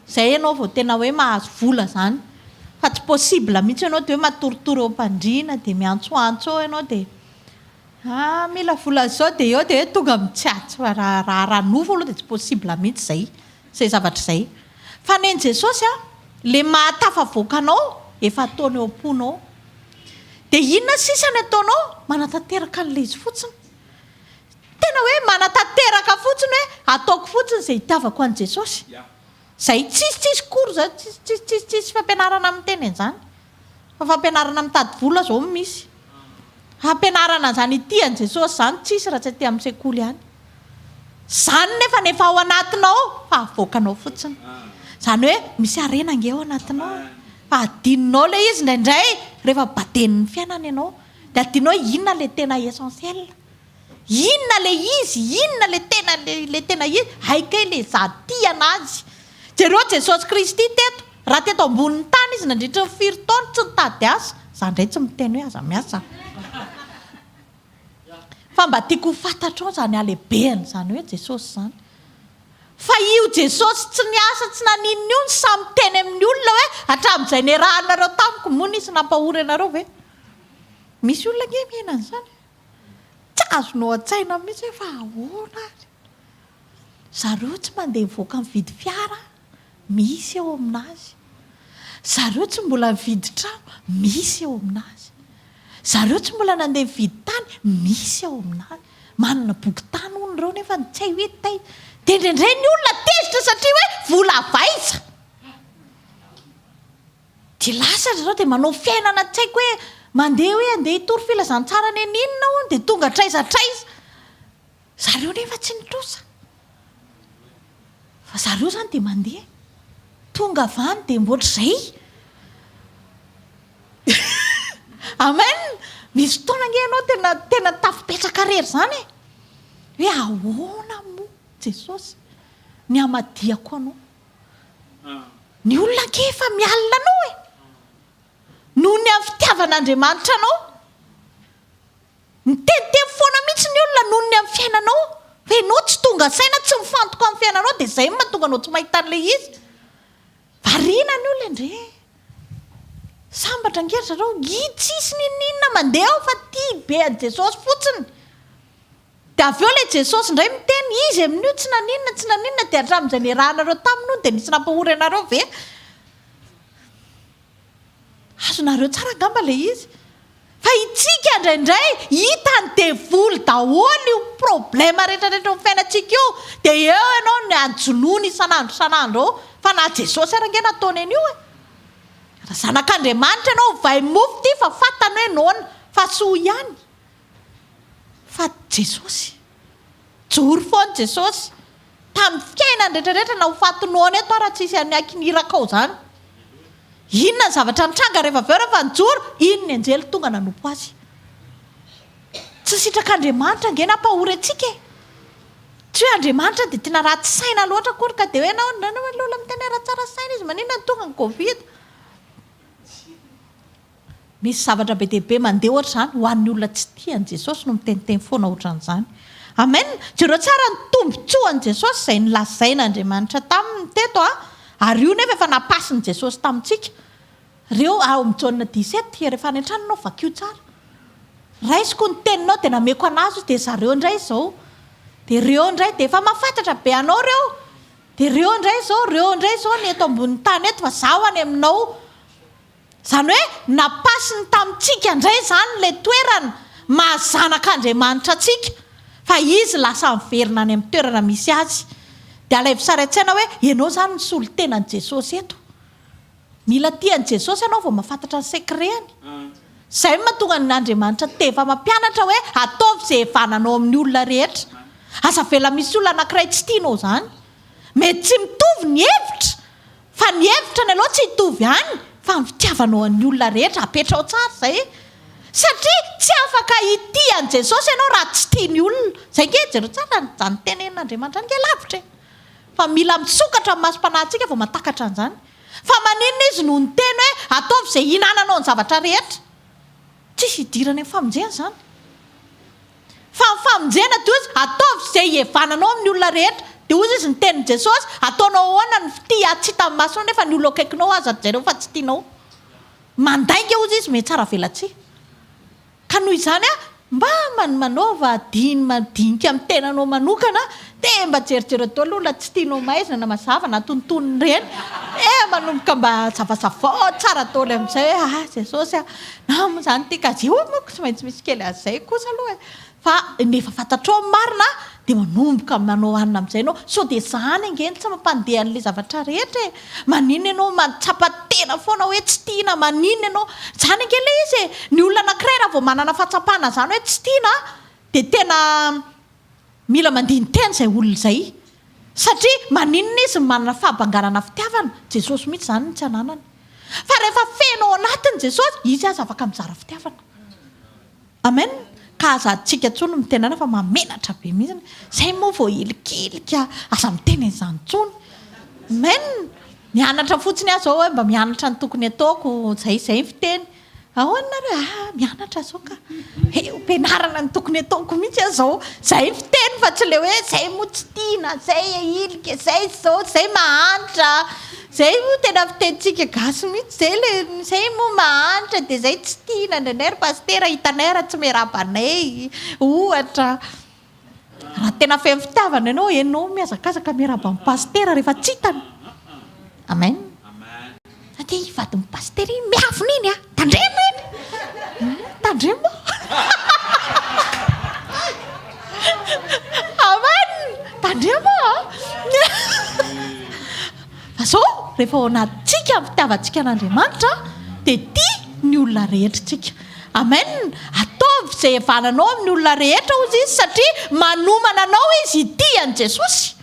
Izay ianao vao tena hoe mahazo vola izany. Fa tsy possible mihitsy ianao dia hoe matoritory eo am-pandriana dia miantsoantso eo ianao dia ah mila vola izao dia eo dia hoe tonga mitsiatsy fa raha raha ara-nofo aloha dia tsy possible mihitsy izay izay zavatra izay. Fa nen'i Jesosy an, ilay mahatafavoaka anao efa ataony eo am-ponao. Dia inona sisa ny ataonao? Manatanteraka an'ilay izy fotsiny. Tena hoe manatanteraka fotsiny hoe ataoko fotsiny izay itiavako an'i Jesosy. Izay tsisy tsisy cours zany, tsisy tsisy tsisy tsisy fampianarana miteny an'izany. Fa fampianarana mitady vola zao no misy. Fampianarana an'izany hitia an'i Jesosy izany tsisy raha tsy aty amin'ny sekoly any. Izany nefa efa ao anatinao ao fa avoakanao fotsiny. Izany hoe misy harena ange ao anatinao e. Fa adinonao ilay izy indraindray rehefa baden'ny fiainana ianao. Dia adinonao hoe inona ilay tena essentiel. Inona le izy? Inona le tena le tena izy? Hay kay le za tia anazy. Jereo Jesosy Kristy teto, raha teto ambonin'ny tany izy nandritra ny firy taona tsy nitady asa, za ndray tsy miteny hoe aza miasa. Fa mba tiako ho fantatrao zany halehibehany zany hoe Jesosy zany. Fa io Jesosy tsy niasa tsy naninona io no samy miteny amin'ny olona hoe hatramin'izay niarahanareo tamiko moa nisy nampahory anareo ve? Misy olona ange miaina an'izany e. Tsy azonao an-tsaina mihitsy hoe fa ahoana ary? Zareo tsy mandeha mivoaka mividy fiara, misy eo aminazy. Zareo tsy mbola nividy trano, misy eo aminazy. Zareo tsy mbola nandeha nividy tany, misy eo aminazy. Manana boky tany hono ireo nefa tsy hay hoe tay. Dia indraindray ny olona tezitra satria hoe vola avy aiza? Dia lasa ry zareo dia manao fiainana tsy haiko hoe mandeha hoe andeha hitory filazantsara any an'inona hono dia tonga hatraiza hatraiza. Zareo nefa tsy nitrosa. Fa zareo izany dia mandeha. Tonga avy any dia mba ohatr'izay. Amen! Misy fotoana ange ianao tena tena tafipetraka irery izany e. Hoe ahoana moa Jesosy ny hamadihako anao. Ny olona ange efa mialona anao e! Noho ny amin'ny fitiavan'Andriamanitra anao. Miteniteny foana mihitsy ny olona noho ny amin'ny fiainanao. Fa ianao tsy tonga saina, tsy mifantoka amin'ny fiainanao dia izay no mahatonga anao tsy mahita an'ilay izy. Variana ny olona ndry e! Sambatra ange ry zareo, tsisy n'inon'inona mandeha ao fa tia be an'i Jesosy fotsiny. Dia avy eo ilay Jesosy indray miteny, izy amin'io tsy naninona, tsy naninona, dia hatramin'izay niarahanareo taminy hono dia nisy nampahory anareo ve? Azonareo tsara angamba ilay izy. Fa itsika indraindray hitan'ny devoly daholo io problème rehetrarehetra eo amin'ny fiainantsika io, dia eo ianao no ajonoany isan'andro isan'andro eo, fa na Jesosy ary ange nataony an'io e! Raha zanak'Andriamanitra ianao ovay mofo ity fa fantany hoe noana, fa soa ihany. Fa Jesosy. Joro foana Jesosy. Tamin'ny fiainany rehetra rehetra na ho faty noana eto ara tsisy an'i akiniraka ao zany. Inona ny zavatra nitranga rehefa avy eo rehefa nijoro? Iny ny anjely tonga nanompo azy. Tsy sitrak'Andriamanitra ange nampahory antsika e. Tsy hoe Andriamanitra dia tena ratsy saina loatra akory ka dia hoe nahoana olona miteny hoe raha tsara saina izy maninona no tonga ny covid. Misy zavatra be dia be mandeha ohatr'izany ho an'ny olona tsy tia an'i Jesosy no miteniteny foana ohatran'izany. Amen! Jereo tsara ny tombotsoan'i Jesosy izay nolazain'Andriamanitra taminy teto a! Ary io nefa efa napasin'i Jesosy tamintsika. Reo ao amin'ny Jaona 17, rehefa any an-trano ianao vakio tsara. Raisiko ny teninao dia nameko an'azy dia zareo indray izao. Dia reo indray dia efa mahafantatra be anao reo. Dia reo indray izao, reo indray izao ny eto ambonin'ny tany eto fa zaho any aminao. Izany hoe napasiny tamintsika indray izany ilay toerana maha zanak'Andriamanitra antsika fa izy lasa miverina any amin'ny toerana misy azy. Dia alaivo sary an-tsaina hoe ianao izany no solontenan'i Jesosy eto. Mila tia an'i Jesosy ianao vao mahafantatra ny secret-ny. Izay no mahatonga an'Andriamanitra teva mampianatra hoe ataovy izay hevananao amin'ny olona rehetra. Aza avela misy olona anankiray tsy tianao izany. Mety tsy mitovy ny hevitra Fa ny hevitra ny aloha tsy hitovy ihany fa ny fitiavanao an'ny olona rehetra apetrao tsara izay e! Satria tsy afaka hitia an'i Jesosy ianao raha tsy tia ny olona. Izay ange jereo tsara izany tenenin'Andriamanitra izany ange lavitra e! Fa mila misokatra ny masom-panahintsika vao mahatakatra an'izany. Fa maninona izy no niteny hoe ataovy izay hihinananao ny zavatra rehetra? Tsisy hidirany amin'ny famonjena izany. Fa ny famonjena dia hozy, ataovy izay hihevananao amin'ny olona rehetra. Dia hozy izy ny tenin'i Jesosy, ataonao ahoana ny fitia tsy hitan'ny masonao nefa ny olona eo akaikinao aza jereo fa tsy tianao. Mandainga hozy izy mihatsara velatsihy. Ka noho izany a, mba manaova diny madinika amin'ny tenanao manokana dia mba jerijereo daholo olona tsy tianao maizina na mazava na tonontonony ireny eh manomboka mba zavazavao tsara daholo amin'izay hoe ah Jesosy a, na moa izany ity ka zay hoy manko tsy maintsy misy kely an'izay kosa aloha e. Fa nefa fantatrao ny marina dia manomboka manao anona amin'izay ianao, sao dia izany ange no tsy mampandeha an'ilay zavatra rehetra e! Maninona ianao mahatsapa tena foana hoe tsy tiana, maninona ianao, izany ange ilay izy e! Ny olona anankiray raha vao manana fahatsapana an'izany hoe tsy tiana dia tena mila mandini-tena izay olona izay, satria maninona izy no manana fahabanganana fitiavana, Jesosy mihitsy izany no tsy ananany. Fa rehefa feno ao anatiny Jesosy, izy aza afaka mizara fitiavana. Amen! Ka aza adintsika intsony ny miteny anà fa mahamenatra be mihitsiny. Zay moa vao hilikilika, aza miteny an'izany intsony. Amen! Mianatra fotsiny aho zao hoe mba mianatra ny tokony ataoko, zay zay ny fiteny. Ahoana nareo? Ah, mianatra zao ka. He, ampianarana ny tokony ataoko mihitsy aho zao. Zay ny fiteny fa tsy le hoe zay moa tsy tiana, zay ahilika, zay zao, zay mahantra. Zay moa tena fitenintsika gasy mihitsy zay le zay moa mahantra dia zay tsy tiana indraindray ry pasitera hitanay raha tsy miarahaba anay ohatra. Raha tena feno fitiavana ianao ianao mihazakazaka miarahaba an'i pasitera rehefa tsy hitany. Amen. Satria iny vadin'i pasitera iny miavona iny a! Tandremo iny! Tandremo! Amen! Tandremo a! Fa zao, rehefa ao anatintsika ny fitiavantsika an'Andriamanitra dia tia ny olona rehetra isika. Amen! Ataovy izay hihavananao amin'ny olona rehetra hozy izy satria manomana anao izy hitia an'i Jesosy.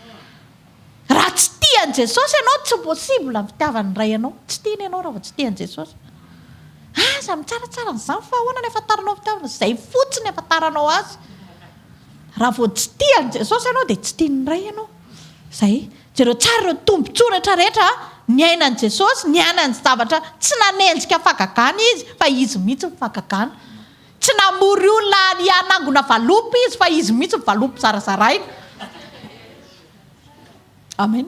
Raha tsy tia an'i Jesosy ianao tsy possible ny fitiavan'ny Ray anao. Tsy tiany ianao raha vao tsy tia an'i Jesosy. Aza mitsaratsara an'izany fa ahoana ny ahafantaranao fitiavana? Izay fotsiny ahafantaranao azy. Raha vao tsy tia an'i Jesosy ianao dia tsy tian'ny Ray ianao. Izay. Jereo tsara ireo tombontsoa rehetra rehetra niainan'i Jesosy, niainany zavatra tsy nanenjika fahagagana Izy fa Izy mihitsy ny fahagagana. Tsy namory olona hanangona valopy Izy fa Izy mihitsy ny valopy zarazaraina. Amen.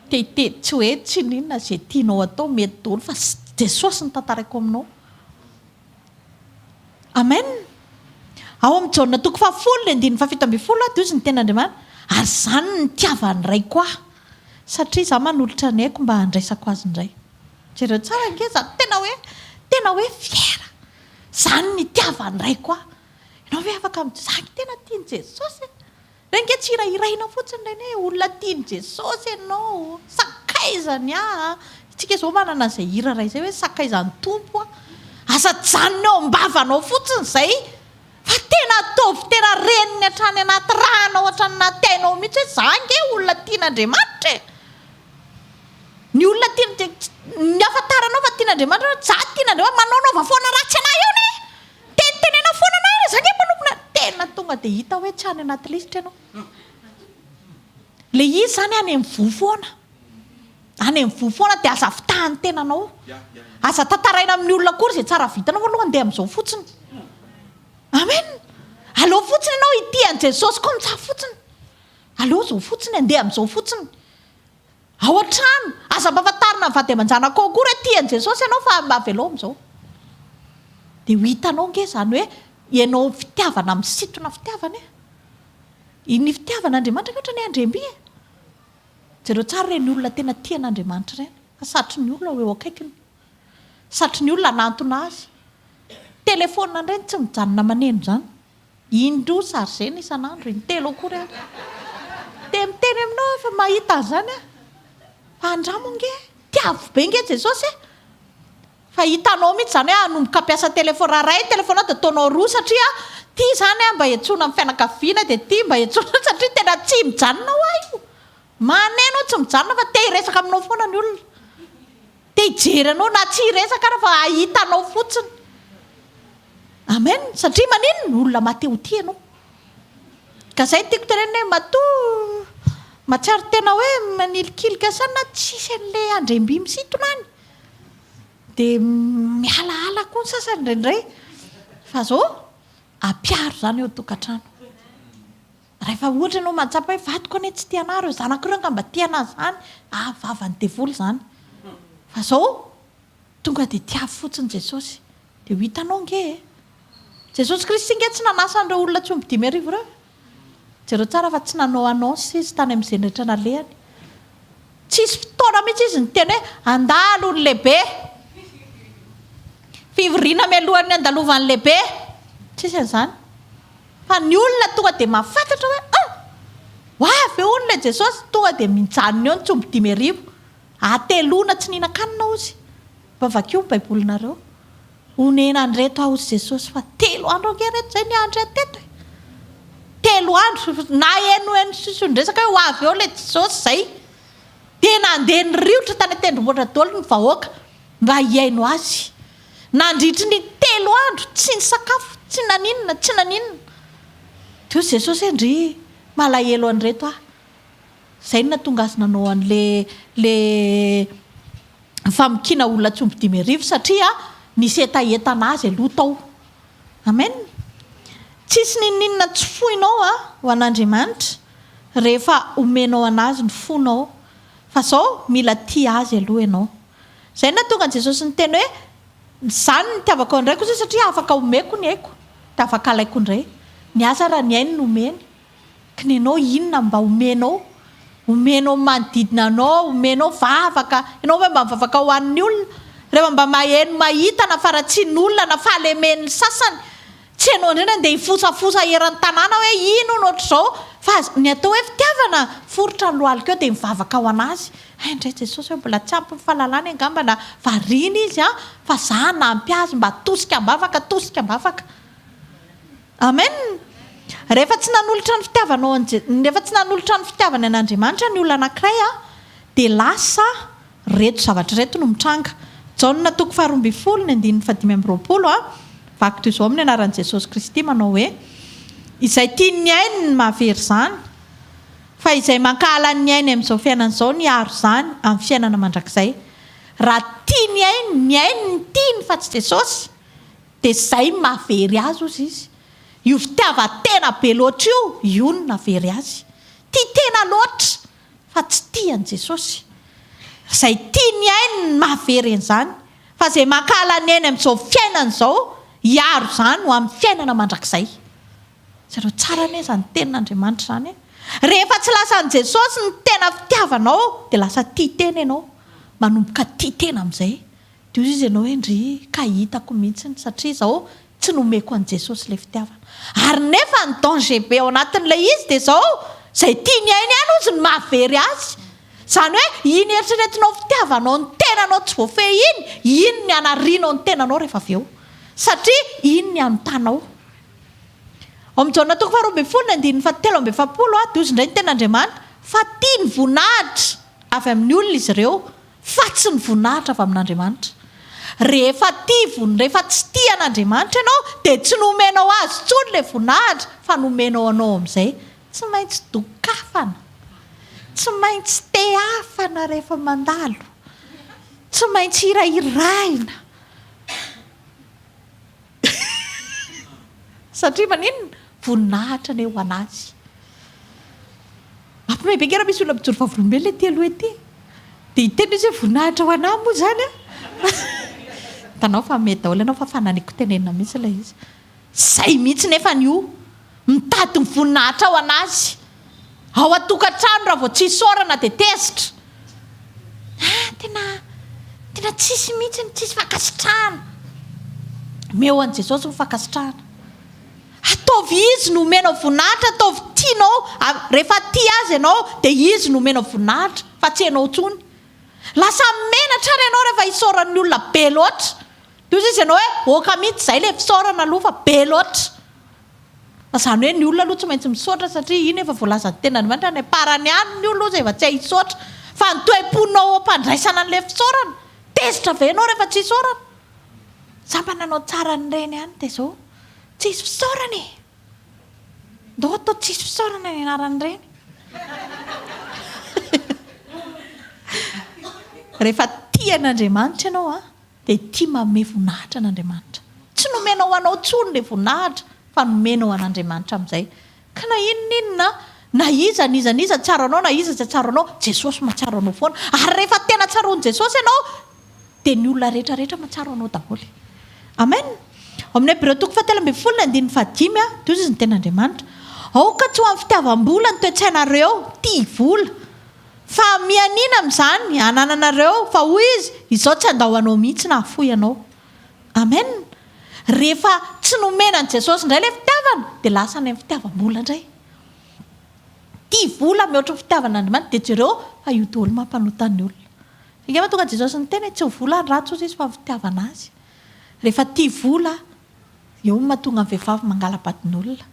Te hiteny tsy hoe tsy n'inona izay tianao atao mety daholo fa Jesosy no tantaraiko aminao. Amen. Ao amin'ny Jaona toko fahafolo ny andininy fahafito ambin'ny folo dia hozy ny tenin'Andriamanitra, ary izany no nitiavan'ny Raiko ahy, satria izaho manolotra ny aiko mba handraisako azy indray. Jereo tsara ange izany, tena hoe tena hoe fier. Izany no nitiavan'ny Raiko ahy. Ianao ve afaka mi-, za tena tian'i Jesosy e. Ireny nge tsy hirahiraina fotsiny ireny hoe olona tian'i Jesosy ianao, sakaizany aho a! Isika izao manana an'izay hira iray izay hoe sakaizan'ny Tompo aho. Aza ajanona eo am-bavanao fotsiny izay fa tena ataovy tena reniny hatrany anaty rànao hatrany anaty ainao mihitsy hoe za ange olona tian'Andriamanitra e! Ny olona tian-, ny ahafantaranao fa tian'Andriamanitra ianao, za tian'Andriamanitra, manaonaova foana ratsy anah eo anie! Tenitenena foana anah io, za nge mpanompona, tena tonga dia hita hoe tsy any anaty lisitra ianao. Le izy zany any amin'ny voa foana, any amin'ny voa foana dia aza fitahan'ny tenanao, aza tantaraina amin'ny olona akory izay tsara vitanao fa aloha andeha amin'izao fotsiny. Amen! Aleo fotsiny ianao hitia an'i Jesosy comme ça fotsiny, aleo izao fotsiny, andeha amin'izao fotsiny. Ao an-trano, aza ampahafantarina ny vady aman-janakao akory hoe tia an'i Jesosy ianao fa mba avelao amin'izao. Dia ho hitanao ange izany hoe ianao fitiavana misintona fitiavana e. Ny fitiavan'Andriamanitra ange ohatran'ny andriam-by e. Jereo tsara ireny olona tena tia an'Andriamanitra ireny fa satrin'ny olona ho eo akaikiny. Satrin'ny olona hanantona azy. Telefaonina indray no tsy mijanona maneno izany. Indroa chargena isan'andro, intelo akory ary. Dia miteny aminao aho fa mahita an'izany aho. Fa andramo ange, tiavo be ange Jesosy e. Fa hitanao mihitsy izany hoe hanomboka hampiasa téléphone, raha iray ny téléphone-nao dia ataonao roa satria ity izany mba hiantsoana amin'ny fianakaviana dia ity mba hiantsoana satria tena tsy mijanona hoa io. Maneno tsy mijanona fa te hiresaka aminao foana ny olona. Te hijery anao na tsy hiresaka ara fa hahita anao fotsiny. Amen. Satria maninona? Olona maha te ho tia ianao. Ka zay no tiako tenenina hoe matoa mahatsiaro tena hoe manilikilika saina na tsisy an'le andriamby misintona any dia mialaala koa ny sasany indraindray. Fa zao ampiaro izany eo an-tokantrano. Rahefa ohatra ianao mahatsapa hoe vadiko anie tsy tia anah, ireo zanako ireo angamba tia anah izany, ah vavan'ny devoly izany. Fa zao. Tonga dia tiavo fotsiny Jesosy. Dia ho hitanao ange e! Jesosy Kristy ange tsy nanasa an'ireo olona tsy omby 5000 ireo e! Jereo tsara fa tsy nanao annonce izy tany amin'izay rehetra nalehany. Tsisy fotoana mihitsy izy niteny hoe handalo ny lehibe. Fivoriana mialohan'ny handalovan'ny lehibe. Tsisy an'izany. Fa ny olona tonga dia mahafantatra hoe ah! Ho avy eo hono ilay Jesosy, tonga dia mijanona eo ny tsy omby 5000. Hateloana tsy nihinan-kanina hozy. Mba vakio ny baibolinareo. Onena an'ireto aho hozy Jesosy fa telo andro ange ireto izay niandry ahy teto e. Telo andro, nahenoheno siosion-dresaka hoe ho avy eo ilay Jesosy izay. Dia nandeha niriotra tany an-tendrombohitra daholo ny vahoaka mba hihaino azy. Nandritry ny telo andro tsy nisakafo, tsy naninona, tsy naninona. Dia hozy Jesosy hoe ndry, malahelo an'ireto aho. Izay no nahatonga azy nanao an'ilay ilay famokiana olona tsy omby 5000 satria nisy hetaheta an'azy aloha tao. Amen. Tsisy n'inon'inona tsy foinao ho an'Andriamanitra rehefa omenao an'Azy ny fonao. Fa zao mila tia Azy aloha ianao. Izay no nahatonga an'i Jesosy niteny hoe izany no itiavako an'ny Raiko satria afaka omeko ny aiko dia afaka alaiko indray. Ny azy ara ny ainy no omeny. Kinenao inona mba omenao? Omenao ny manodidina anao, omenao vavaka, ianao ve mba mivavaka ho an'ny olona? Rehefa mba maheno mahita na faharatsian'olona na fahalemen'ny sasany, tsy ianao indray no andeha hifosafosa eran'ny tanàna hoe ino hono ohatr'izao, fa ny atao hoe fitiavana, foritra ny lohalika eo dia mivavaka ho an'azy, hay indray Jesosy hoe mbola tsy ampy ny fahalalany angamba na variana izy an, fa za hanampy azy mba tosika am-bavaka, tosika am-bavaka. Amen! Rehefa tsy nanolotra ny fitiavanao an'i Je, rehefa tsy nanolotra ny fitiavany an'Andriamanitra ny olona anankiray dia lasa ireto zavatra ireto no mitranga. Jaona toko faharoambinifolo ny andininy fahadimy amby 20, vaky toy izao amin'ny anaran'i Jesosy Kristy manao hoe, Izay tia ny ainy ny mahavery izany, fa izay mankahala ny ainy amin'izao fiainana izao ny hiaro izany amin'ny fiainana mandrakizay. Raha tia ny ainy, ny ainy no tiany fa tsy Jesosy, Dia zay no mahavery azy ozy izy. Io fitiavan-tena be loatra io, io no nahavery azy. Tia tena loatra fa tsy tia an'i Jesosy. Izay tia ny ainy no mahavery an'izany. Fa izay mankahala ny ainy amin'izao fiainana izao, hiaro izany ho amin'ny fiainana mandrakizay. Jereo tsara anie izany tenin'Andriamanitra izany e. Rehefa tsy lasan'i Jesosy ny tena fitiavanao, dia lasa tia tena ianao. Manomboka tia tena amin'izay. Dia hoy izy ianao hoe ndry ka hitako mihitsiny satria izao tsy nomeko an'i Jesosy ilay fitiavana. Ary nefa ny danger be ao anatin'ilay izy dia izao, izay tiany ainy ihany hozy no mahavery azy. Izany hoe iny eritreretinao fitiavanao ny tenanao tsy voafehy iny, iny ny hanarianao ny tenanao rehefa avy eo. Satria iny ny hanontanao. Ao amin'ny Jaona toko faharoa ambin'ny folo ny andininy fahatelo amby efapolo dia hozy indray ny tenin'Andriamanitra fa tia ny voninahitra avy amin'ny olona izy ireo Fa tsy ny voninahitra avy amin'Andriamanitra. Rehefa tia von, rehefa tsy tia an'Andriamanitra ianao dia tsy nomenao azy intsony ilay voninahitra fa nomenao anao amin'izay. Tsy maintsy dokafana. Tsy maintsy tehafana rehefa mandalo. Tsy maintsy hirahirahina. Satria maninona? Voninahitra anie ho an'azy. Mampiomehy be nge raha misy olona mijoro vavolombelona ety aloha ety. Dia hiteny izy hoe voninahitra ho an'ahy moa izany an! Hitanao fa mety daholo ianao fa fananiko tenenina mihitsy ilay izy. Izay mihitsy nefany io. Mitady ny voninahitra ho an'azy. Ao an-tokantrano raha vao tsy isaorana dia tezitra. Ah, tena tena tsisy mihitsy ny tsisy fankasitrahana. Omeo an'i Jesosy ny fankasitrahana. Ataovy Izy no omenao voninahitra, ataovy tianao, rehefa tia Azy ianao dia Izy no omenao voninahitra fa tsy ianao intsony. Lasa menatra ary ianao rehefa isaoran'ny olona be loatra. Dia hoy izy ianao hoe ok mihitsy izay ilay fisaorana aloha fa be loatra. Fa izany hoe ny olona aloha tsy maintsy misaotra satria iny efa voalazan'ny tenin'Andriamanitra any am-parany any ny olona ozy efa tsy hay hisaotra. Fa ny toe-ponao ao am-pandraisana an'ilay fisaorana, tezitra ve ianao rehefa tsy isaorana? Za mba nanao tsara an'ireny ihany dia izao tsisy fisaorana e! Ndao atao tsisy fisaorana ny anaran'ireny. Rehefa tia an'Andriamanitra ianao an, dia tia manome voninahitra an'Andriamanitra. Tsy nomenao ho anao intsony ilay voninahitra fa nomenao an'Andriamanitra amin'izay. Ka na inona inona, na iza n'iza n'iza tsiaro anao na iza tsy hatsiaro anao, Jesosy mahatsiaro anao foana. Ary rehefa tena tsaroan'i Jesosy ianao, Dia ny olona rehetra rehetra mahatsiaro anao daholo. Amen! Ao amin'ny Hebreo toko fahatelo ambin'ny folo ny andininy fahadimy dia hoy izy ny tenin'Andriamanitra, Aoka tsy ho amin'ny fitiavam-bola ny toe-tsainareo, tia vola. Fa mianiana amin'izany anananareo, fa hoy izy, Izaho tsy handao anao mihitsy na hahafoy anao. Amen! Rehefa tsy nomena an'i Jesosy indray ilay fitiavana, dia lasa any amin'ny fitiavam-bola indray. Tia vola mihoatra ny fitiavan'Andriamanitra, dia jereo fa io daholo mampanota ny olona. Angamba tonga Jesosy niteny hoe tsy ny vola no ratsy hozy izy fa ny fitiavana azy. Rehefa tia vola, eo no mahatonga ny vehivavy mangala-badin'olona.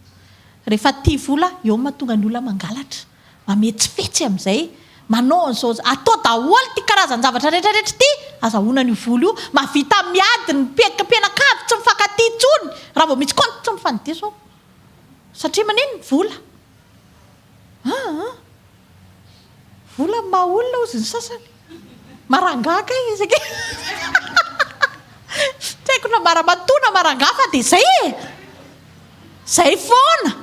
Rehefa tia vola, eo no mahatonga ny olona mangalatra, mametsifetsy amin'izay, manao an'izao, atao daholo ity karazan-javatra rehetra rehetra ity, azahoana an'io vola io, mahavita miady ny mpianakavy tsy mifankatia intsony, raha vao misy compte tsy mifandiso ao. Satria maninona? Vola. Aa! Vola ny maha olona hozy ny sasany. Marangaha kay izy aky. Tsy haiko na maramatoa na marangaha fa dia izay e! Izay foana.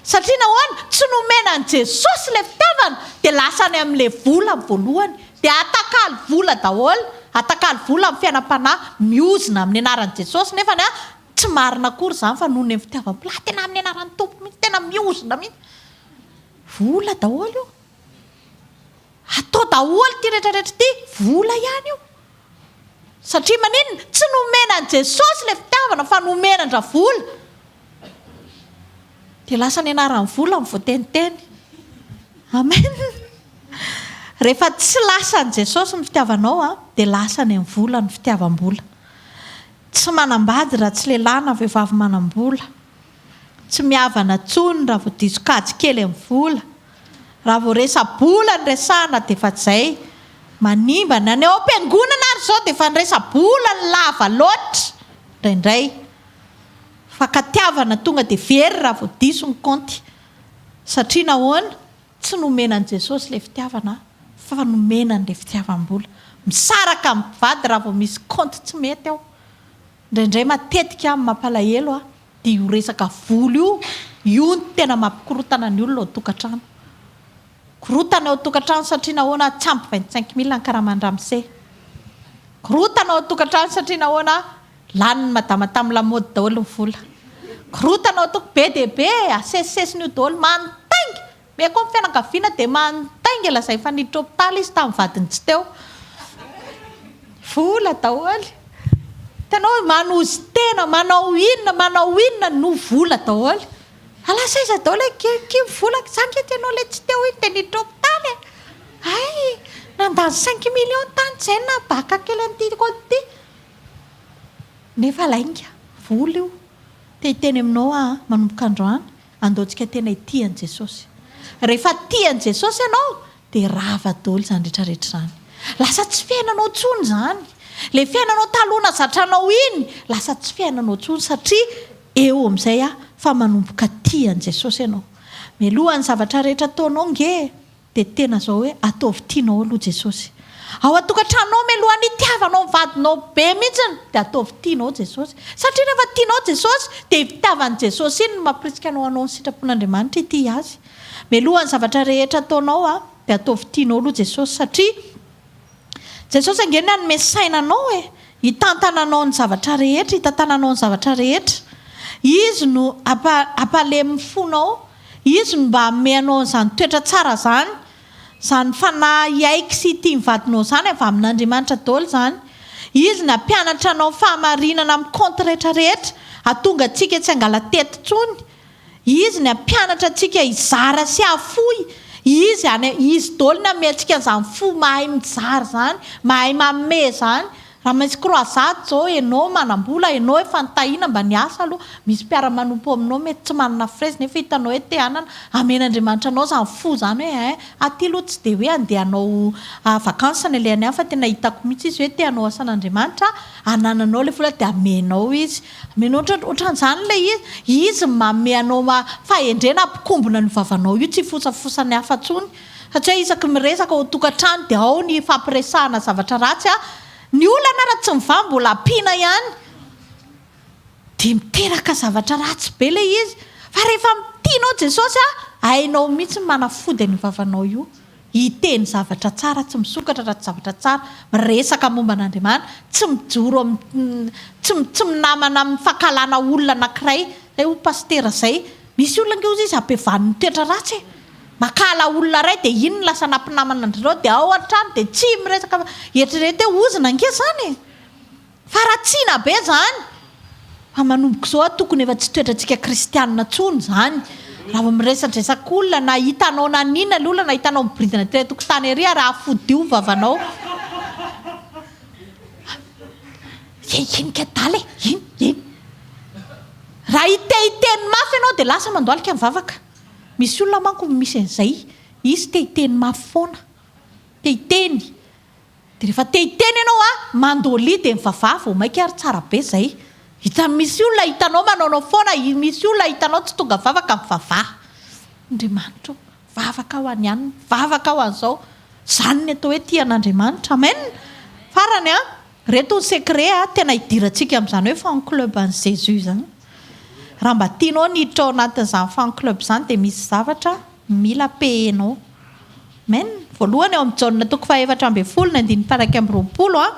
Satria nahoana? Tsy nomena an'i Jesosy ilay fitiavana dia lasa any amin'ilay vola amin'ny voalohany. Dia atakalo vola daholo. Atakalo vola amin'ny fiainam-panahy. Miozona amin'ny anaran'i Jesosy nefany an, tsy marina akory izany fa noho ny fitiavam-polahy tena amin'ny anaran'ny Tompo mihitsy, tena miozona mihitsy. Vola daholo io. Atao daholo ity rehetra rehetra ity, vola ihany io. Satria maninona? Tsy nomena an'i Jesosy ilay fitiavana fa nomena an-dRavola. Dia lasa ny anaran'ny vola no voateniteny. Amen. Rehefa tsy lasa an'i Jesosy ny fitiavanao dia lasa any amin'ny vola ny fitiavam-bola. Tsy manambady raha tsy lehilahy na vehivavy manam-bola. Tsy mihavana tsony raha vao diso kajy kely amin'ny vola. Raha vao resa-bola no resahana dia efa zay. Manimba na ny ao am-piangonana ary izao dia efa ny resa-bola no lava loatra indraindray. Fankatiavana tonga dia very raha vao diso ny kaonty. Satria nahoana? Tsy nomena an'i Jesosy ilay fitiavana fa nomena an'ilay fitiavam-bola. Misaraka amin'ny mpivady raha vao misy kaonty tsy mety ao. Indraindray matetika ny mampalahelo ahy dia io resaka vola io, io no tena mampikorontana ny olona ao an-tokantrano. Korontana ao an-tokantrano satria nahoana tsy ampy 25 mille ny karaman'i ramose. Korontana ao an-tokantrano satria nahoana lanin'i madama tamin'ny lamaody daholo ny vola. Korontana ao an-toko be dia be e, asesisesiny io daholo, manotainga. Be koa ny fianakaviana dia manotainga lazainy fa niditra hopitaly izy tamin'ny vadiny tsy teo. Vola daholo. Hitanao hoe manozy tena, manao inona, manao inona no vola daholo. Fa lasa aiza daholo e, ki ki ny vola, za nge ianao ilay tsy teo iny dia niditra hopitaly e. Hay, nandany cinq millions tany izay na baka kely an'ity compte ity. Nefa lainga, vola io. Te hiteny aminao aho an, manomboka androany, Andaontsika tena hitia an'i Jesosy. Rehefa tia an'i Jesosy ianao dia rava daholo izany rehetra rehetra izany. Lasa tsy fiainanao intsony izany. Ilay fiainanao taloha nahazatra anao iny, lasa tsy fiainanao intsony satria eo amin'izay aho fa manomboka tia an'i Jesosy ianao. Mialohan'ny zavatra rehetra ataonao nge Dia tena zao hoe ataovy tianao aloha Jesosy. Ao an-tokantranonao mialohan'ny hitiavanao ny vadinao be mihitsiny dia ataovy tianao Jesosy. Satria rehefa tianao Jesosy dia iny fitiavan'i Jesosy iny no mampirisika anao hanao ny sitrapon'Andriamanitra hitia Azy. Mialohan'ny zavatra rehetra ataonao dia ataovy tianao aloha Jesosy satria Jesosy ange nanome saina anao e! Hitantana anao ny zavatra rehetra, hitantananao ny zavatra rehetra. Izy no hampalemy ny fonao, Izy no mba hanome anao an'izany toetra tsara izany, izany fanahy hiaiky sy hitia ny vadinao izany, avy amin'Andriamanitra daholo izany. Izy no hampianatra anao ny fahamarinana amin'ny kaonty rehetra rehetra, hahatonga antsika tsy hangala-tety intsony. Izy ny hampianatra antsika hizara sy hahafoy. Izy any, Izy daholo ny hanome antsika an'izany fo mahay mizara izany, mahay manome izany. Raha misy croisade izao, ianao manam-bola, ianao efa nitahiana mba niasa aloha, misy mpiara-manompo aminao mety tsy manana fraise nefa hitanao hoe te hanana, amen'Andriamanitra anao izany fo izany hoe ein, aty aloha tsy dia hoe handeha hanao vacances ny alehany any fa tena hitako mihitsy izy hoe te hanao asan'Andriamanitra, anananao ilay vola dia amenao izy. Omena ohatra ohatran'izany ilay izy. Izy no manome anao fahendrena hampikombona an'io vavanao io tsy hifosafosan'ny hafa intsony. Satria isaky ny miresaka ao an-tokantrano dia ao ny hifampiresahana zavatra ratsy an. Ny olana raha tsy mivaha mbola ampiana ihany dia miteraka zavatra ratsy be ilay izy. Fa rehefa tianao Jesosy an, hainao mihitsy ny manafody an'io vavanao io. Hiteny zavatra tsara, tsy misokatra raha tsy zavatra tsara, miresaka momba an'Andriamanitra, tsy mijoro amin'ny, tsy tsy minamana amin'ny fankahalana olona anankiray, zay hoy pasitera zay. Misy olona ange hozy izy ampihavaniny toetra ratsy e! Mankahala olona iray dia iny no lasa nampinamana an-dry zareo dia ao hatrany dia tsy miresaka, eritrereto hoe ozona ange izany e! Faharatsiana be zany! Fa manomboka izao aho tokony efa tsy toetrantsika kristianina intsony izany. Raha vao miresadresaka olona na hitanao naninona ilay olona na hitanao miboridana aty an-tokotany ery ary afodio ny vavanao. Iny iny k'adala e! Iny iny. Raha hite-hiteny mafy ianao dia lasa mandohalika mivavaka. Misy olona manko misy an'izay, izy te-hiteny mafy foana. Te-hiteny. Dia rehefa te hiteny ianao a, mandolia dia mivavaha vao maika ary tsara be zay. Hita misy olona hitanao manaonao foana, misy olona hitanao tsy tonga vavaka mivavaha. Andriamanitra o, vavaka ho an'i anona, vavaka ho an'izao. Zany ny atao hoe tia an'Andriamanitra. Amen. Farany a, reto ny secret a, tena hidirantsika amin'izany hoe fan club an'i Jesus zany. Raha mba tianao ny hiditra ao anatin'izany fan club izany dia misy zavatra mila payer-nao. Amen. Voalohany ao amin'ny Jaona toko faha 14 ny andininy faha 21 a,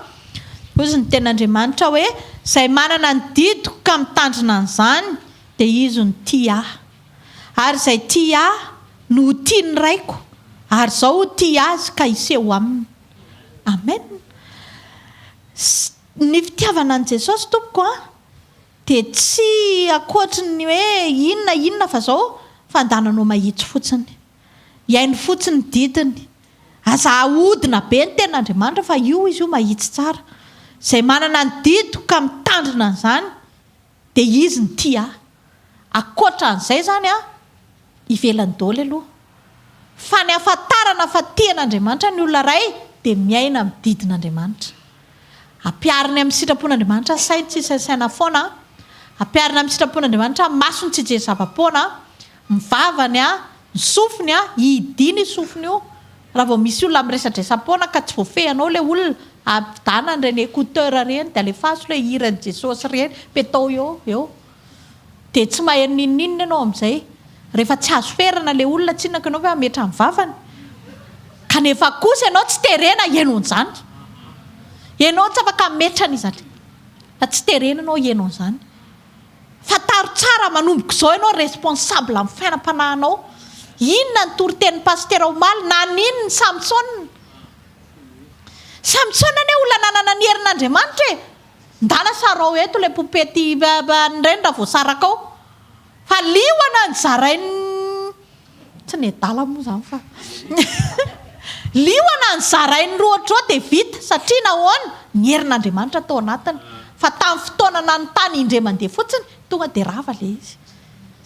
hozy ny tenin'Andriamanitra hoe, Izay manana ny didiko ka mitandrina an'izany dia izy no tia Ahy. Ary izay tia Ahy no ho tia ny Raiko, ary Izaho ho tia azy ka hiseho aminy. Amen. Ny fitiavana an'i Jesosy tompoko a, dia tsy ankoatry ny hoe inona inona fa izao fandananao mahitsy fotsiny. Hihaino fotsiny ny didiny. Aza ahodina be ny tenin'Andriamanitra fa io izy io mahitsy tsara. Izay manana ny didiko ka mitandrina an'izany dia izy no tia ahy. Ankoatra an'izay izany an, ivelany daholo aloha. Fa ny ahafantarana fa tia an'Andriamanitra ny olona iray dia miaina amin'ny didin'Andriamanitra. Ampihariny amin'ny sitrapon'Andriamanitra ny sainy tsy hisainsaina foana, ampiharina amin'ny sitrapon'Andriamanitra ny masony tsy hijery zava-poana, ny vavany, ny sofiny, hidiana io sofiny io. Raha vao misy olona miresadresa-poana ka tsy voafehinao ilay olona, ampidana an'ireny écouteur ireny dia alefaso ilay hiran'i Jesosy ireny, petao eo, eo. Dia tsy maheno n'inon'inona ianao amin'izay. Rehefa tsy azo ferana ilay olona tsinona ka ianao ve hametra ny vavany? Kanefa kosa ianao tsy terena hihaino an'izany. Ianao tsy afaka hametra an'izany. Fa tsy terena ianao hihaino an'izany. Fantaro tsara manomboka izao ianao responsable amin'ny fiainam-panahinao. Inona ny toritenin'ny pasitera omaly? Naninona i Samsona? Samsona anie olona nanana ny herin'Andriamanitra e! Ndana sarao eto ilay poupety an'ireny raha voasaraka ao. Fa liona ny zarain'ny tsy ny adala moa izany fa liona ny zarain'ny roatroa dia vita satria nahoana? Ny herin'Andriamanitra tao anatiny. Fa tamin'ny fotoana nanontany indray mandeha fotsiny tonga dia rava ilay izy.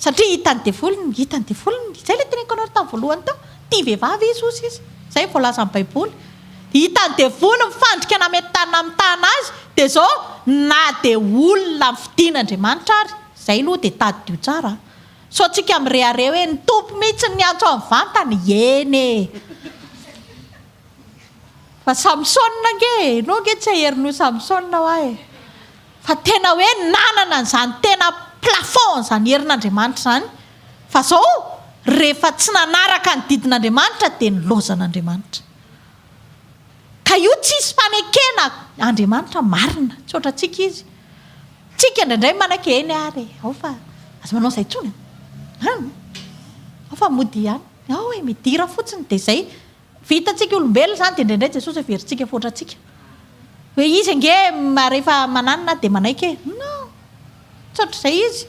Satria hitan'ny devoly ny, hitan'ny devoly ny, izay ilay teneniko anareo tamin'ny voalohany teo, tia vehivavy izy hozy izy, izay no voalazan'ny baiboly. Hitan'ny devoly ny fandrika nametahana namitahana azy, dia izao na dia olona nofidin'Andriamanitra ary, izay aloha dia tadidio tsara an! Sao tsika mirehareha hoe ny Tompo mihitsy no niantso ahy mivantana, eny e! Fa Samsona ange e, ianao ange tsy haherin'io Samsona hoa e! Fa tena hoe nanana an'izany tena plafond an'izany herin'Andriamanitra izany. Fa zao, rehefa tsy nanaraka ny didin'Andriamanitra dia nilaozan'Andriamanitra. Ka io tsisy fanekena, Andriamanitra marina, tsy ohatrantsika Izy. Tsika indraindray manaiky eny ary e, ao fa aza manao izay intsony an, ao fa mody ihany, ao e, midira fotsiny dia izay. Vitantsika olombelona izany dia indraindray Jesosy heverintsika fa ohatrantsika. Hoe izy ange rehefa mananona dia manaiky e. Non! Tsy ohatr'izay izy.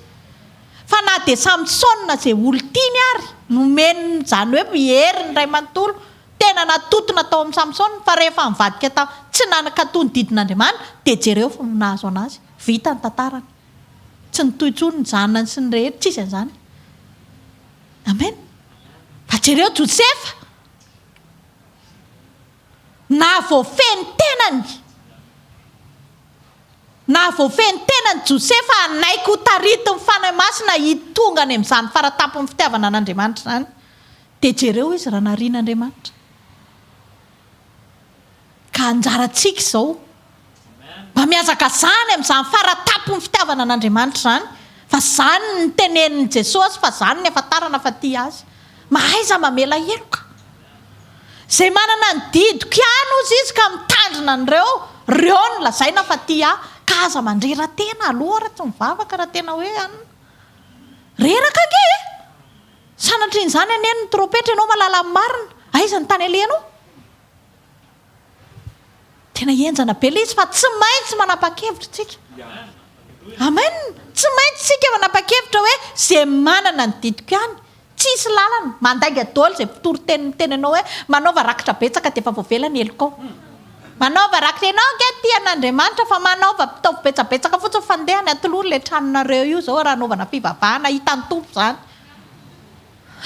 Fa na dia Samsona izay olon-tiany ary nomeny izany hoe heriny iray manontolo, tena natotona tao amin'i Samsona, fa rehefa nivadika tao, tsy nankato ny didin'Andriamanitra, dia jereo fa nahazo an'azy. Vita ny tantarany. Tsy nitohy intsony ny zanany sy ny rehetra, tsisy an'izany. Amen. Fa jereo Josefa. Nahavoafehy ny tenany. Nahavoafehy ny tenany Josefa hanaiky ho taritin'ny Fanahy Masina hitonga any amin'izany faratampon'ny fitiavana an'Andriamanitra izany. Dia jereo izy raha narian'Andriamanitra. Ka anjarantsika izao mba mihazakazahana amin'izany fara-tampon'ny fitiavana an'Andriamanitra izany, fa izany no tenenin'i Jesosy, fa izany no ahafantarana fa tia Azy. Mahaiza mamela heloka. Izay manana ny didiko ihany hozy izy ka mitandrina an'ireo, ireo no lazaina fa tia ahy. Ka aza mandrera-tena aloha raha tsy mivavaka raha tena hoe anona. Reraka ange e! Sanatrian'izany anie ny trompetra ianao mahalala ny marina. Aiza ny tany alehanao? Tena henjana be ilay izy fa tsy maintsy manapa-kevitra isika. Amen! Tsy maintsy isika manapa-kevitra hoe izay manana ny didiko ihany. Tsisy lalana. Mandainga daholo izay mpitory teny miteny anao hoe manaova rakitra betsaka dia efa voavela ny helokao. Manaova rakitra, ianao ange tia an'Andriamanitra fa manaova ataovy betsabetsaka fotsiny fandehany atolory ilay tranonareo io izao raha anaovana fivavahana hitan'ny Tompo izany.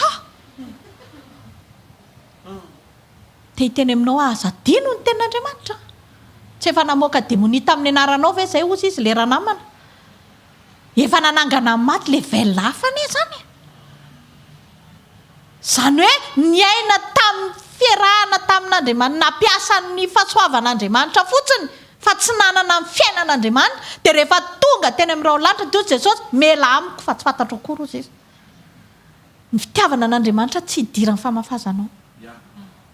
Ha! Te hiteny aminao aho, aza adino ny tenin'Andriamanitra an! Tsy efa namoaka demonia tamin'ny anaranao ve izay hozy izy le ranamana? Efa nanangana ny maty, level hafa anie izany e! Izany hoe niaina tamin'ny fiarahana tamin'Andriamanitra, nampiasa ny fahasoavan'Andriamanitra fotsiny fa tsy nanana ny fiainan'Andriamanitra, dia rehefa tonga teny amin'ny rahon-lanitra dia hoy Jesosy, mialà amiko fa tsy fantatro akory hozy izy. Ny fitiavana an'Andriamanitra tsy idiran'ny famafazanao.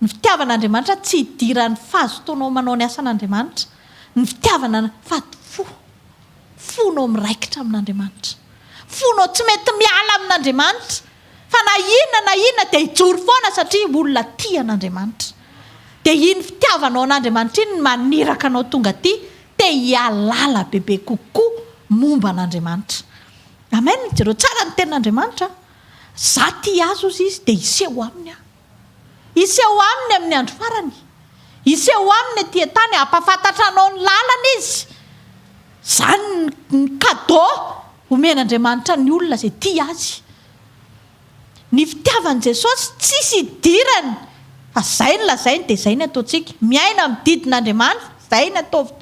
Ny fitiavana Andriamanitra tsy idiran'ny fahazotoanao manao ny asan'Andriamanitra. Ny fitiavana fa fo. Fonao miraikitra amin'Andriamanitra. Fonao tsy mety miala amin'Andriamanitra. Fa na inona na inona dia hijoro foana satria olona tia an'Andriamanitra. Dia iny fitiavanao an'Andriamanitra iny no maniraka anao tonga aty te hihalala bebe kokoa momba an'Andriamanitra. Amen, jereo tsara ny tenin'Andriamanitra an! Za tia azy ozy izy dia hiseho aminy aho. Hiseho aminy amin'ny andro farany. Hiseho aminy aty an-tany, hampahafantatra anao ny lalana izy. Izany ny cadeau omen'Andriamanitra ny olona izay tia azy. Ny fitiavan'i Jesosy tsisy idirany fa zay no lazainy dia zay ny ataontsika. Miaina amin'ny didin'Andriamanitra, zay ny ataovy.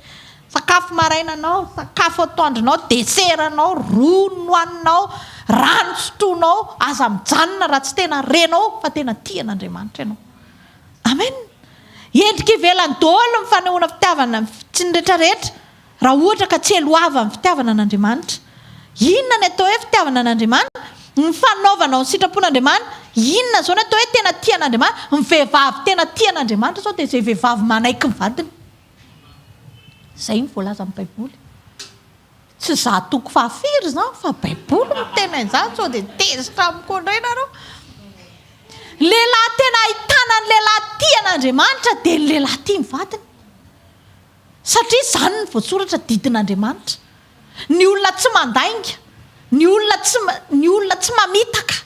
Sakafo marainanao, sakafo atoandronao, dessert-nao, rony hohaninao, rano sotroinao, aza mijanona raha tsy tena renao fa tena tia an'Andriamanitra ianao. Amen. Endrika ivelany daholo ny fanehoana fitiavana, tsy ny retraretra. Raha ohatra ka tsy eloava ny fitiavana an'Andriamanitra. Inona ny atao hoe fitiavana an'Andriamanitra? Ny fanaovanao ny sitrapon'Andriamanitra. Inona izao ny atao hoe tena tia an'Andriamanitra? Ny vehivavy tena tia an'Andriamanitra izao dia izay vehivavy manaiky ny vadiny. Izay no voalaza amin'ny Baiboly. Tsy izaho toko fahafiry izany fa Baiboly miteny an'izany sao dia tezitra amiko indray nareo. Lehilahy tena ahitana ny lehilahy tia an'Andriamanitra dia ny lehilahy tia ny vadiny. Satria izany no voasoratra didin'Andriamanitra. Ny olona tsy mandainga, ny olona tsy ny olona tsy mamitaka.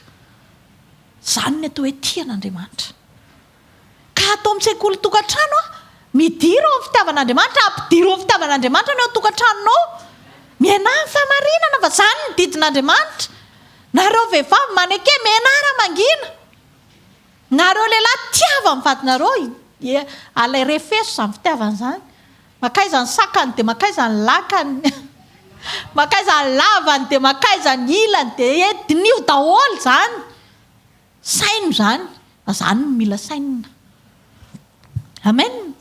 Izany ny atao hoe tia an'Andriamanitra. Ka ato amin'ny sekoly tokantrano a, midira ao amin'ny fitiavan'Andriamanitra, ampidiro ao amin'ny fitiavan'Andriamanitra ny ao an-tokantranonao. Miainà ny fahamarinana fa izany ny didin'Andriamanitra. Nareo vehivavy maneke, mianara mangina. Nareo lehilahy tiava ny vadinareo, alay refeso izany fitiavana izany. Mankaiza ny sakany dia mankaiza ny lakany, mankaiza ny lavany dia mankaiza ny ilany dia diniho daholo izany. Saino izany, fa izany no mila sainina. Amen.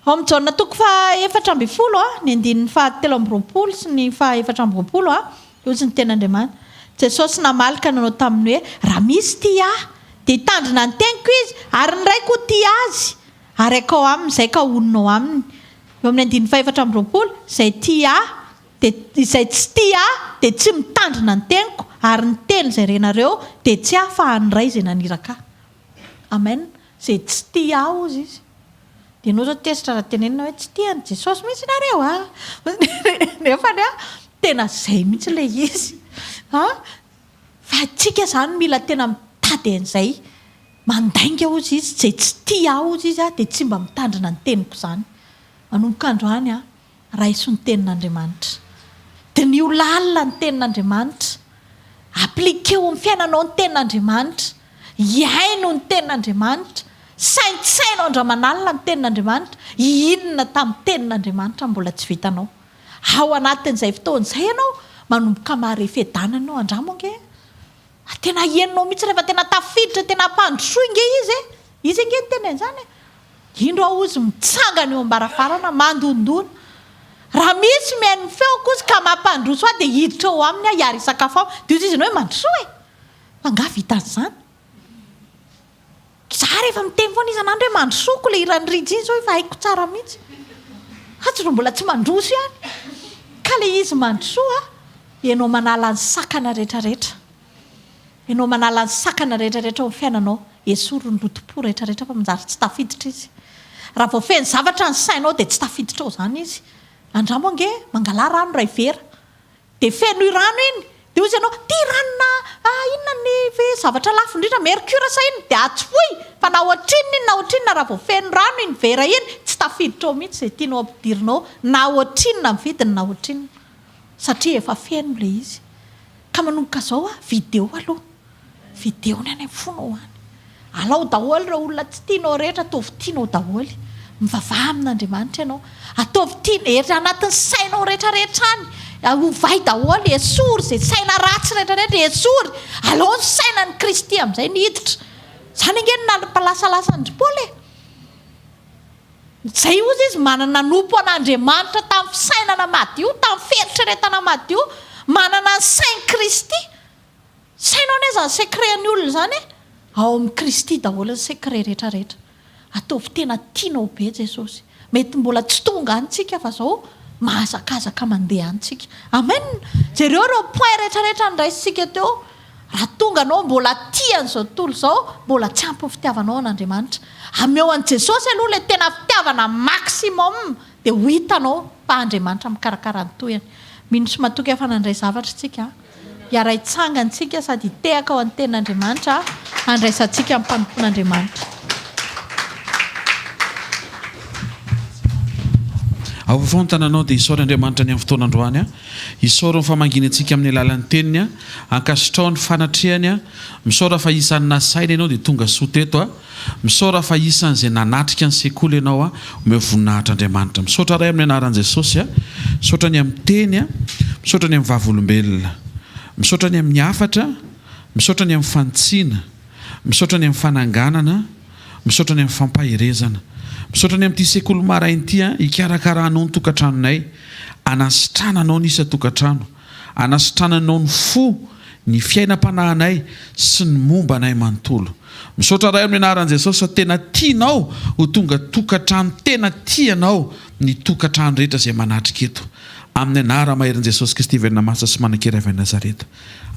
Ao amin'ny Jaona toko faha 14, ny andininy faha 23 sy ny faha 24, hoy ny tenin'Andriamanitra. Jesosy namaly ka nanao taminy hoe, Raha misy tia Ahy, dia hitandrina ny teniko izy, ary ny Raiko ho tia azy, ary hankao aminy izay ka honina ao aminy. Eo amin'ny andininy faha 24, Izay tia Ahy, dia izay tsy tia Ahy dia tsy mitandrina ny teniko, ary ny teny izay renareo dia tsy Ahy fa an'ny Ray izay naniraka Ahy. Amen. Izay tsy tia Ahy hozy izy. Dia ianao izao tezitra raha tenenina hoe tsy tia an'i Jesosy mihitsy nareo a! Nefany a, tena izay mihitsy ilay izy. A! Fa antsika izany mila tena mitady an'izay. Mandainga hozy izy, izay tsy tia Ahy hozy izy a, dia tsy mba mitandrina ny teniko izany. Manomboka androany a, Raiso ny Tenin'Andriamanitra. Diniho lalina ny Tenin'Andriamanitra. Appliqueo amin'ny fiainanao ny Tenin'Andriamanitra. Iaino ny Tenin'Andriamanitra. Saintsaino andro aman'alina ny Tenin'Andriamanitra. Inona tamin'ny Tenin'Andriamanitra no mbola tsy vitanao? Ao anatin'izay fotoana izay ianao, manomboka mahare fiadanana ianao. Andramo ange. Tena henonao mihitsy rehefa tena tafiditra, tena ampandrosoy nge izy e! Izy ange niteny an'izany e! Indro aho hozy mitsangana eo am-baravarana mandondona. Raha misy mihaino ny feoko hozy ka mampandroso ahy dia hiditra eo aminy aho hiara-hisakafo aminy. Dia hozy izy hoe mandrosoa e! Fa angaha vitan'izany? Za. Ary efa miteny foana isan'andro hoe mandrosoako ilay hiran'i Rija iny izao efa haiko tsara mihitsy. Fa tsy mbola tsy mandroso ihany. Ka ilay izy mandrosoa, ianao manala ny sakana rehetrarehetra. Ianao manala ny sakana rehetrarehetra ao amin'ny fiainanao. Esory ny lotom-po rehetrarehetra fa manjary tsy tafiditra izy. Raha vao feno zavatra ny sainao dia tsy tafiditra ao izany izy. Andramo ange, mangalà rano iray vera. Dia fenoy rano iny, dia hozy ianao, ity ranona inona ny ve zavatra lafo indrindra, mercure sa inona? Dia atsofohy fa na ohatrinona iny na ohatrinona raha vao feno rano iny vera iny, tsy tafiditra ao mihitsy izay tianao ampidirina ao, na ohatrinona ny vidiny na ohatrinona. Satria efa feno ilay izy. Ka manomboka izao video aloha. Video ny any amin'ny fonao any. Alao daholo ireo olona tsy tianao rehetra, ataovy tianao daholo. Mivavaha amin'Andriamanitra ianao. Ataovy tiana, ery anatin'ny sainao rehetra rehetra any. Ovay daholo, esory izay saina ratsy rehetra rehetra, esory. Alao ny sainan'i Kristy amin'izay ny hiditra. Izany ange no nampalasalasa an-dry Paoly e. Izay hozy izy, manana nanompo an'Andriamanitra tamin'ny fisainana madio, tamin'ny fieritreretana madio, manana ny sain'i Kristy. Saino anie izany secret ny olona izany e! Ao amin'i Kristy daholo ny secret rehetra rehetra. Ataovy tena tianao be Jesosy. Mety mbola tsy tonga any tsika fa zao mahazakazaka mandeha any tsika. Amen! Jereo ireo point rehetra rehetra noraisintsika teo. Raha tonga anao mbola tia an'izao tontolo izao, mbola tsy ampy ny fitiavanao an'Andriamanitra. Ameo an'i Jesosy aloha ilay tena fitiavana maximum dia ho hitanao fa Andriamanitra mikarakara ny tohiny. Mino sy matoky aho fa nandray zavatra isika. Hiara-hitsangana isika sady hitehaka ao amin'ny Tenin'Andriamanitra handraisantsika ny mpanompon'Andriamanitra. Ao afovoan-tananao anao dia isaory Andriamanitra ny amin'ny fotoana androany. Isaory ny famangiany antsika amin'ny alalan'ny Teniny. Ankasitraho ny fanatrehany. Misaora fa isan'ny nasaina ianao dia tonga soa teto. Misaora fa isan'izay nanatrika ny sekoly ianao a, omeo voninahitra Andriamanitra. Misaotra Ray amin'ny anaran'i Jesosy a, misaotra ny amin'ny teny a, misaotra ny amin'ny vavolombelona. Misaotra ny amin'ny hafatra, misaotra ny amin'ny fanitsiana, misaotra ny amin'ny fananganana, misaotra ny amin'ny fampaherezana. Misaotra ny amin'ity sekoly maraina ity a, hikarakaranao ny tokantranonay, hanasitrananao ny isan-tokantrano, hanasitrananao ny fo, ny fiainam-panahinay sy ny momba anay manontolo. Misaotra Ray amin'ny anaran'i Jesosy fa tena tianao ho tonga tokantrano tena tia anao ny tokantrano rehetra izay manatrika eto. Amin'ny anara-maherin'i Jesosy Kristy velona masina sy manan-kery avy any Nazareta.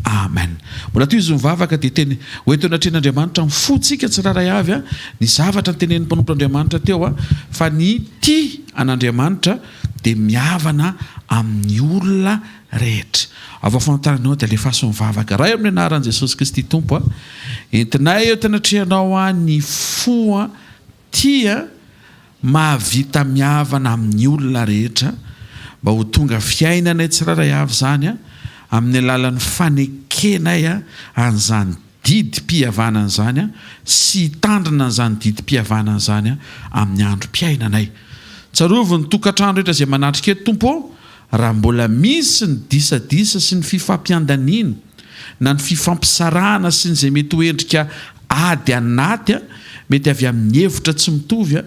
Amen. Mbola tohizo ny vavaka dia teny ho eto anatrehan'Andriamanitra amin'ny fontsika tsirairay avy ny zavatra notenenin'ny mpanompon'Andriamanitra teo fa ny tia an'Andriamanitra dia mihavana amin'ny olona rehetra. Avy ao afantaranao dia alefaso ny vavaka. Ray amin'ny anaran'i Jesosy Kristy Tompo a, entinay eo anatrehanao a ny fo a tia mahavita mihavana amin'ny olona rehetra mba ho tonga fiainanay tsirairay avy izany a amin'ny alalan'ny fanekenay a an'izany didim-pihavanana izany sy hitandrina an'izany didim-pihavanana izany amin'ny androm-piainanay. Tsarovy ny tokantrano rehetra izay manatrika eto Tompo ô, raha mbola misy ny disadisa sy ny fifampiandaniana na ny fifampisarahana sy ny izay mety ho endrika ady anaty, mety avy amin'ny hevitra tsy mitovy,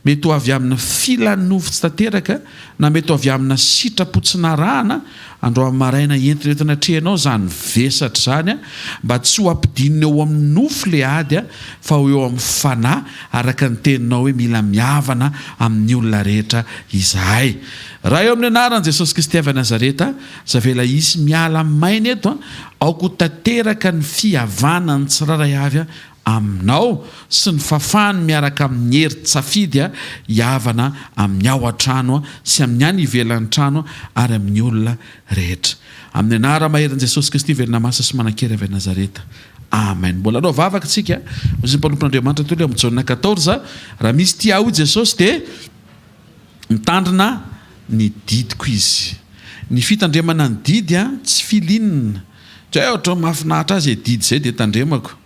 mety ho avy amina filan'ny nofo tsy tanteraka na mety ho avy amina sitrapo tsy narahana, androany maraina entina eto anatrehanao izany vesatra izany mba tsy ho ampidinina eo amin'ny nofo ilay ady fa ho eo amin'ny fanahy araka ny teninao hoe mila mihavana amin'ny olona rehetra izahay. Ray ao amin'ny anaran'i Jesosy Kristy avy Nazareta, aza avela hisy miala maina eto, aoka ho tanteraka ny fihavanan'ny tsirairay avy aminao sy ny fafahany miaraka amin'ny hery tsafidy hihavana amin'ny ao an-trano sy amin'ny any ivelan'ny trano ary amin'ny olona rehetra. Amin'ny anara-maherin'i Jesosy Kristy velona masina sy manan-kery avy any Nazareta. Amen. Mbola hanao vavaka isika. Hoy ny mpanompon'Andriamanitra toy ilay ao amin'ny Jaona 14, Raha misy tia ahy hoy Jesosy dia mitandrina ny didiko izy. Ny fitandremana ny didy tsy filinina. Tsy hoe ohatran'ny mahafinaritra ahy izay didy izay dia tandremako.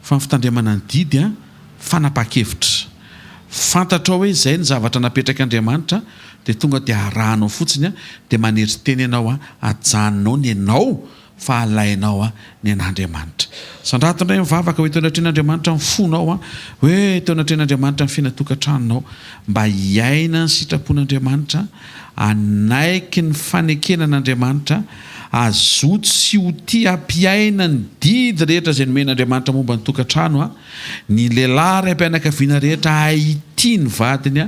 Fa ny fitandremana ny didy an, fanapahan-kevitra. Fantatrao hoe izay ny zavatra napetrak'Andriamanitra dia tonga dia arahanao fotsiny an, dia manetry tena ianao an, ajanonao ny anao fa alainao an ny an'Andriamanitra. Sandrato indray mivavaka ho eto anatrehan'Andriamanitra ny fonao an, hoe eto anatrehan'Andriamanitra ny fiainan-tokantranonao, mba hiaina ny sitrapon'Andriamanitra, hanaiky ny fanekena an'Andriamanitra, Hazoto sy ho tia hampiaina ny didy rehetra izay nomen'Andriamanitra momba ny tokantrano, ny lehilahy raim-pianakaviana rehetra hahay hitia ny vadiny,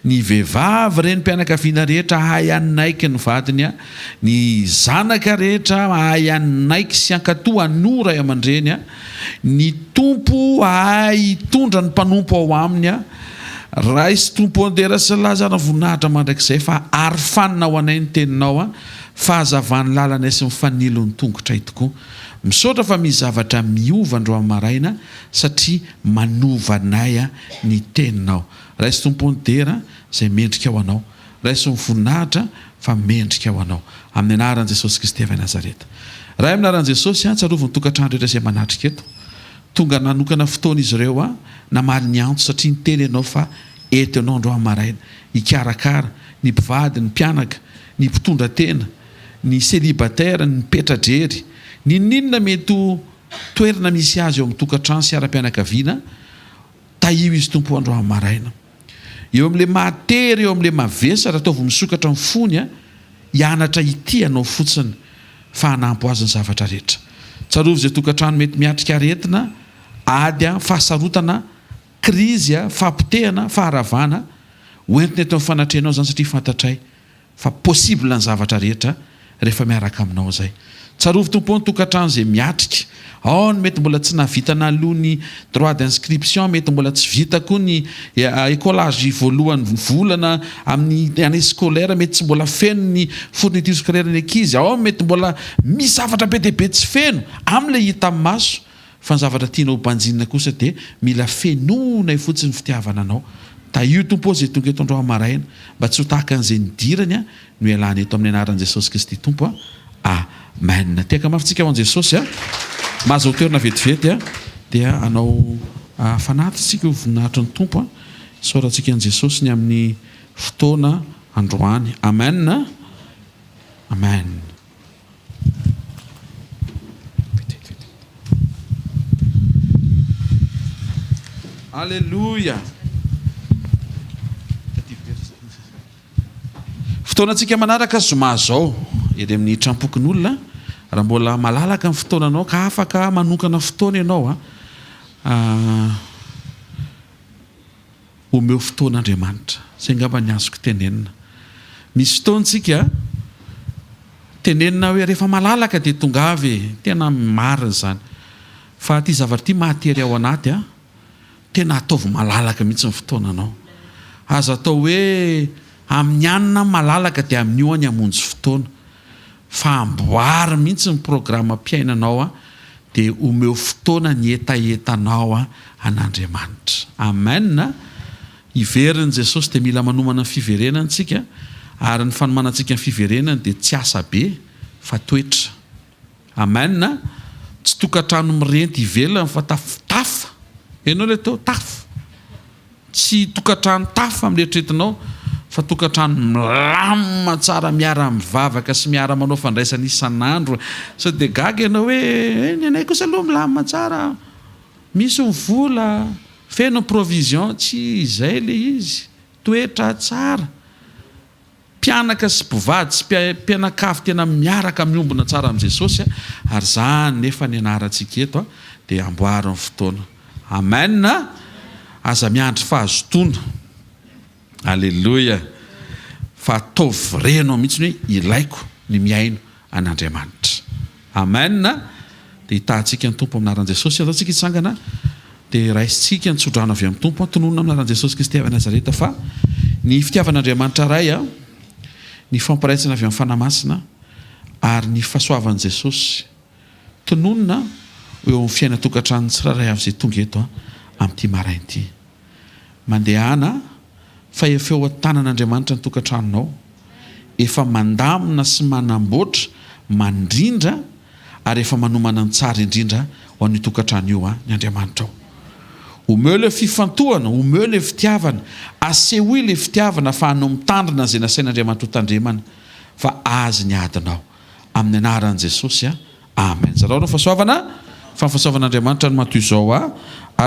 ny vehivavy renim-pianakaviana rehetra hahay hanaiky ny vadiny, ny zanaka rehetra hahay hanaiky sy hankatò hanoa ray aman-dreny, ny Tompo hahay hitondra ny mpanompo ao aminy. Raiso Tompo ô dera sy laza ary voninahitra mandrakizay fa arofanina ho anay ny teninao a, fahazavan'ny lalanay sy ny fanilon'ny tongotray tokoa. Misaotra fa misy zavatra miova androany maraina satria manova anay ny teninao. Raiso Tompo ô ny dera izay mendrika ho anao. Raiso ny voninahitra fa mendrika ho anao. Amin'ny anaran'i Jesosy Kristy avy any Nazareta. Ray amin'ny anaran'i Jesosy a, tsarovy ny tokantrano rehetra izay manatrika eto. Tonga nanokana fotoana izy ireo a, namaly ny antso satria niteny ianao fa eto ianao androany maraina hikarakara ny mpivady, ny mpianaka, ny mpitondra tena, ny celibataire, ny mipetra-drery, n'inon'inona mety ho toerana misy azy eo amin'ny tokantrano sy ara-pianakaviana, tahio izy Tompo androany maraina. Eo amin'ilay mahatery, eo amin'ilay mavesatra, ataovy misokatra ny fony a, hianatra hitia anao fotsiny fa hanampy ho azy ny zavatra rehetra. Tsarovy izay tokantrano mety miatrika aretina, ady a, fahasarotana, krizy a, fahapotehana, faharavana, ho entina eto amin'ny fanatrehanao izany satria fantatray fa possible ny zavatra rehetra rehefa miaraka aminao zay. Tsarovy Tompo ô ny tokantrano izay miatrika, ao ny mety mbola tsy nahavita naloa ny droit d'inscription, mety mbola tsy vita koa ny écolage voalohany volana amin'ny année scolaire, mety tsy mbola feno ny fourniture scolaire ny ankizy, ao ny mety mbola misy zavatra be dia be tsy feno amin'ilay hita maso. Fa ny zavatra tianao ho banjinina kosa dia mila fenoinay fotsiny ny fitiavana anao. Tahio Tompo ô izay tonga eto androany maraina mba tsy ho tahaka an'izay nidirany a no ialany eto amin'ny anaran'i Jesosy Kristy Tompo a. Amen. Tehaka mafy tsika ho an'i Jesosy a. Mahazo toerana vetivety a dia hanao fanatitra tsika ho voninahitry ny Tompo a. Isaorantsika an'i Jesosy ny amin'ny fotoana androany. Amen. Amen. Aleloia! Fotoanantsika manaraka zoma izao eny amin'ny trampokon'olona raha mbola malalaka ny fotoananao ka afaka manokana fotoana ianao a ah, Omeo fotoana Andriamanitra. Izay angamba ny azoko tenenina. Misy fotoana tsika tenenina hoe rehefa malalaka dia tongava e. Tena marina izany. Fa ity zavatra ity mahatery ao anaty a. Tena ataovy malalaka mihitsy ny fotoananao. Aza atao hoe amin'ny anona malalaka dia amin'io aho ny hamonjy fotoana. Fa amboary mihitsy ny programam-piainanao a. Dia omeo fotoana ny hetahetanao an'Andriamanitra. Amen! Hiverina Jesosy dia mila manomana ny fiverenany tsika ary ny fanomanantsika ny fiverenany dia tsy asa be fa toetra. Amen! Tsy tokantrano mirenty ivelany fa taf tafa. Henoy ilay teo, tafa. Tsy tokantrano tafa amin'ny eritreretinao fa tokantrano milamina tsara miara-mivavaka sy miara-manao fandraisana isan'andro. Sao dia gaga ianao hoe eh, ny anay kosa aloha milamina tsara, misy ny vola, feno ny provision. Tsy izay ilay izy. Toetra tsara. Mpianaka sy mpivady sy mpianakavy tena miaraka miombona tsara amin'i Jesosy ary zany nefa ny anarantsika eto dia amboary ny fotoana. Amen! Aza miandry fahazotoana. Aleloia! Fa ataovy renao mihitsy ny hoe ilaiko ny mihaino an'Andriamanitra. Amen! Dia hitahantsika ny Tompo amin'ny anaran'i Jesosy. Andao tsika hitsangana dia raisintsika ny tsodrano avy amin'ny Tompo. Tononina amin'ny anaran'i Jesosy Kristy avy any Nazareta fa ny fitiavan'Andriamanitra Ray, ny fampiraisana avy amin'ny Fanahy Masina ary ny fahasoavan'i Jesosy tononina ho eo amin'ny fiainan-tokantranon'ny tsirairay avy izay tonga eto amin'ity maraina ity. Mandehana fa efa eo an-tanan'Andriamanitra ny tokantranonao. Efa mandamina sy manamboatra, mandrindra ary efa manomana ny tsara indrindra ho an'io tokantrano io ny Andriamanitrao. Omeo ilay fifantohana, omeo ilay fitiavana, asehoy ilay fitiavana fa anao mitandrina izay nasain'Andriamanitra ho tandremana fa Azy ny adinao. Amin'ny anaran'i Jesosy, Amen. Zarao ny fahasoavana, fa ny fahasoavan'Andriamanitra no maha toy izao ahy.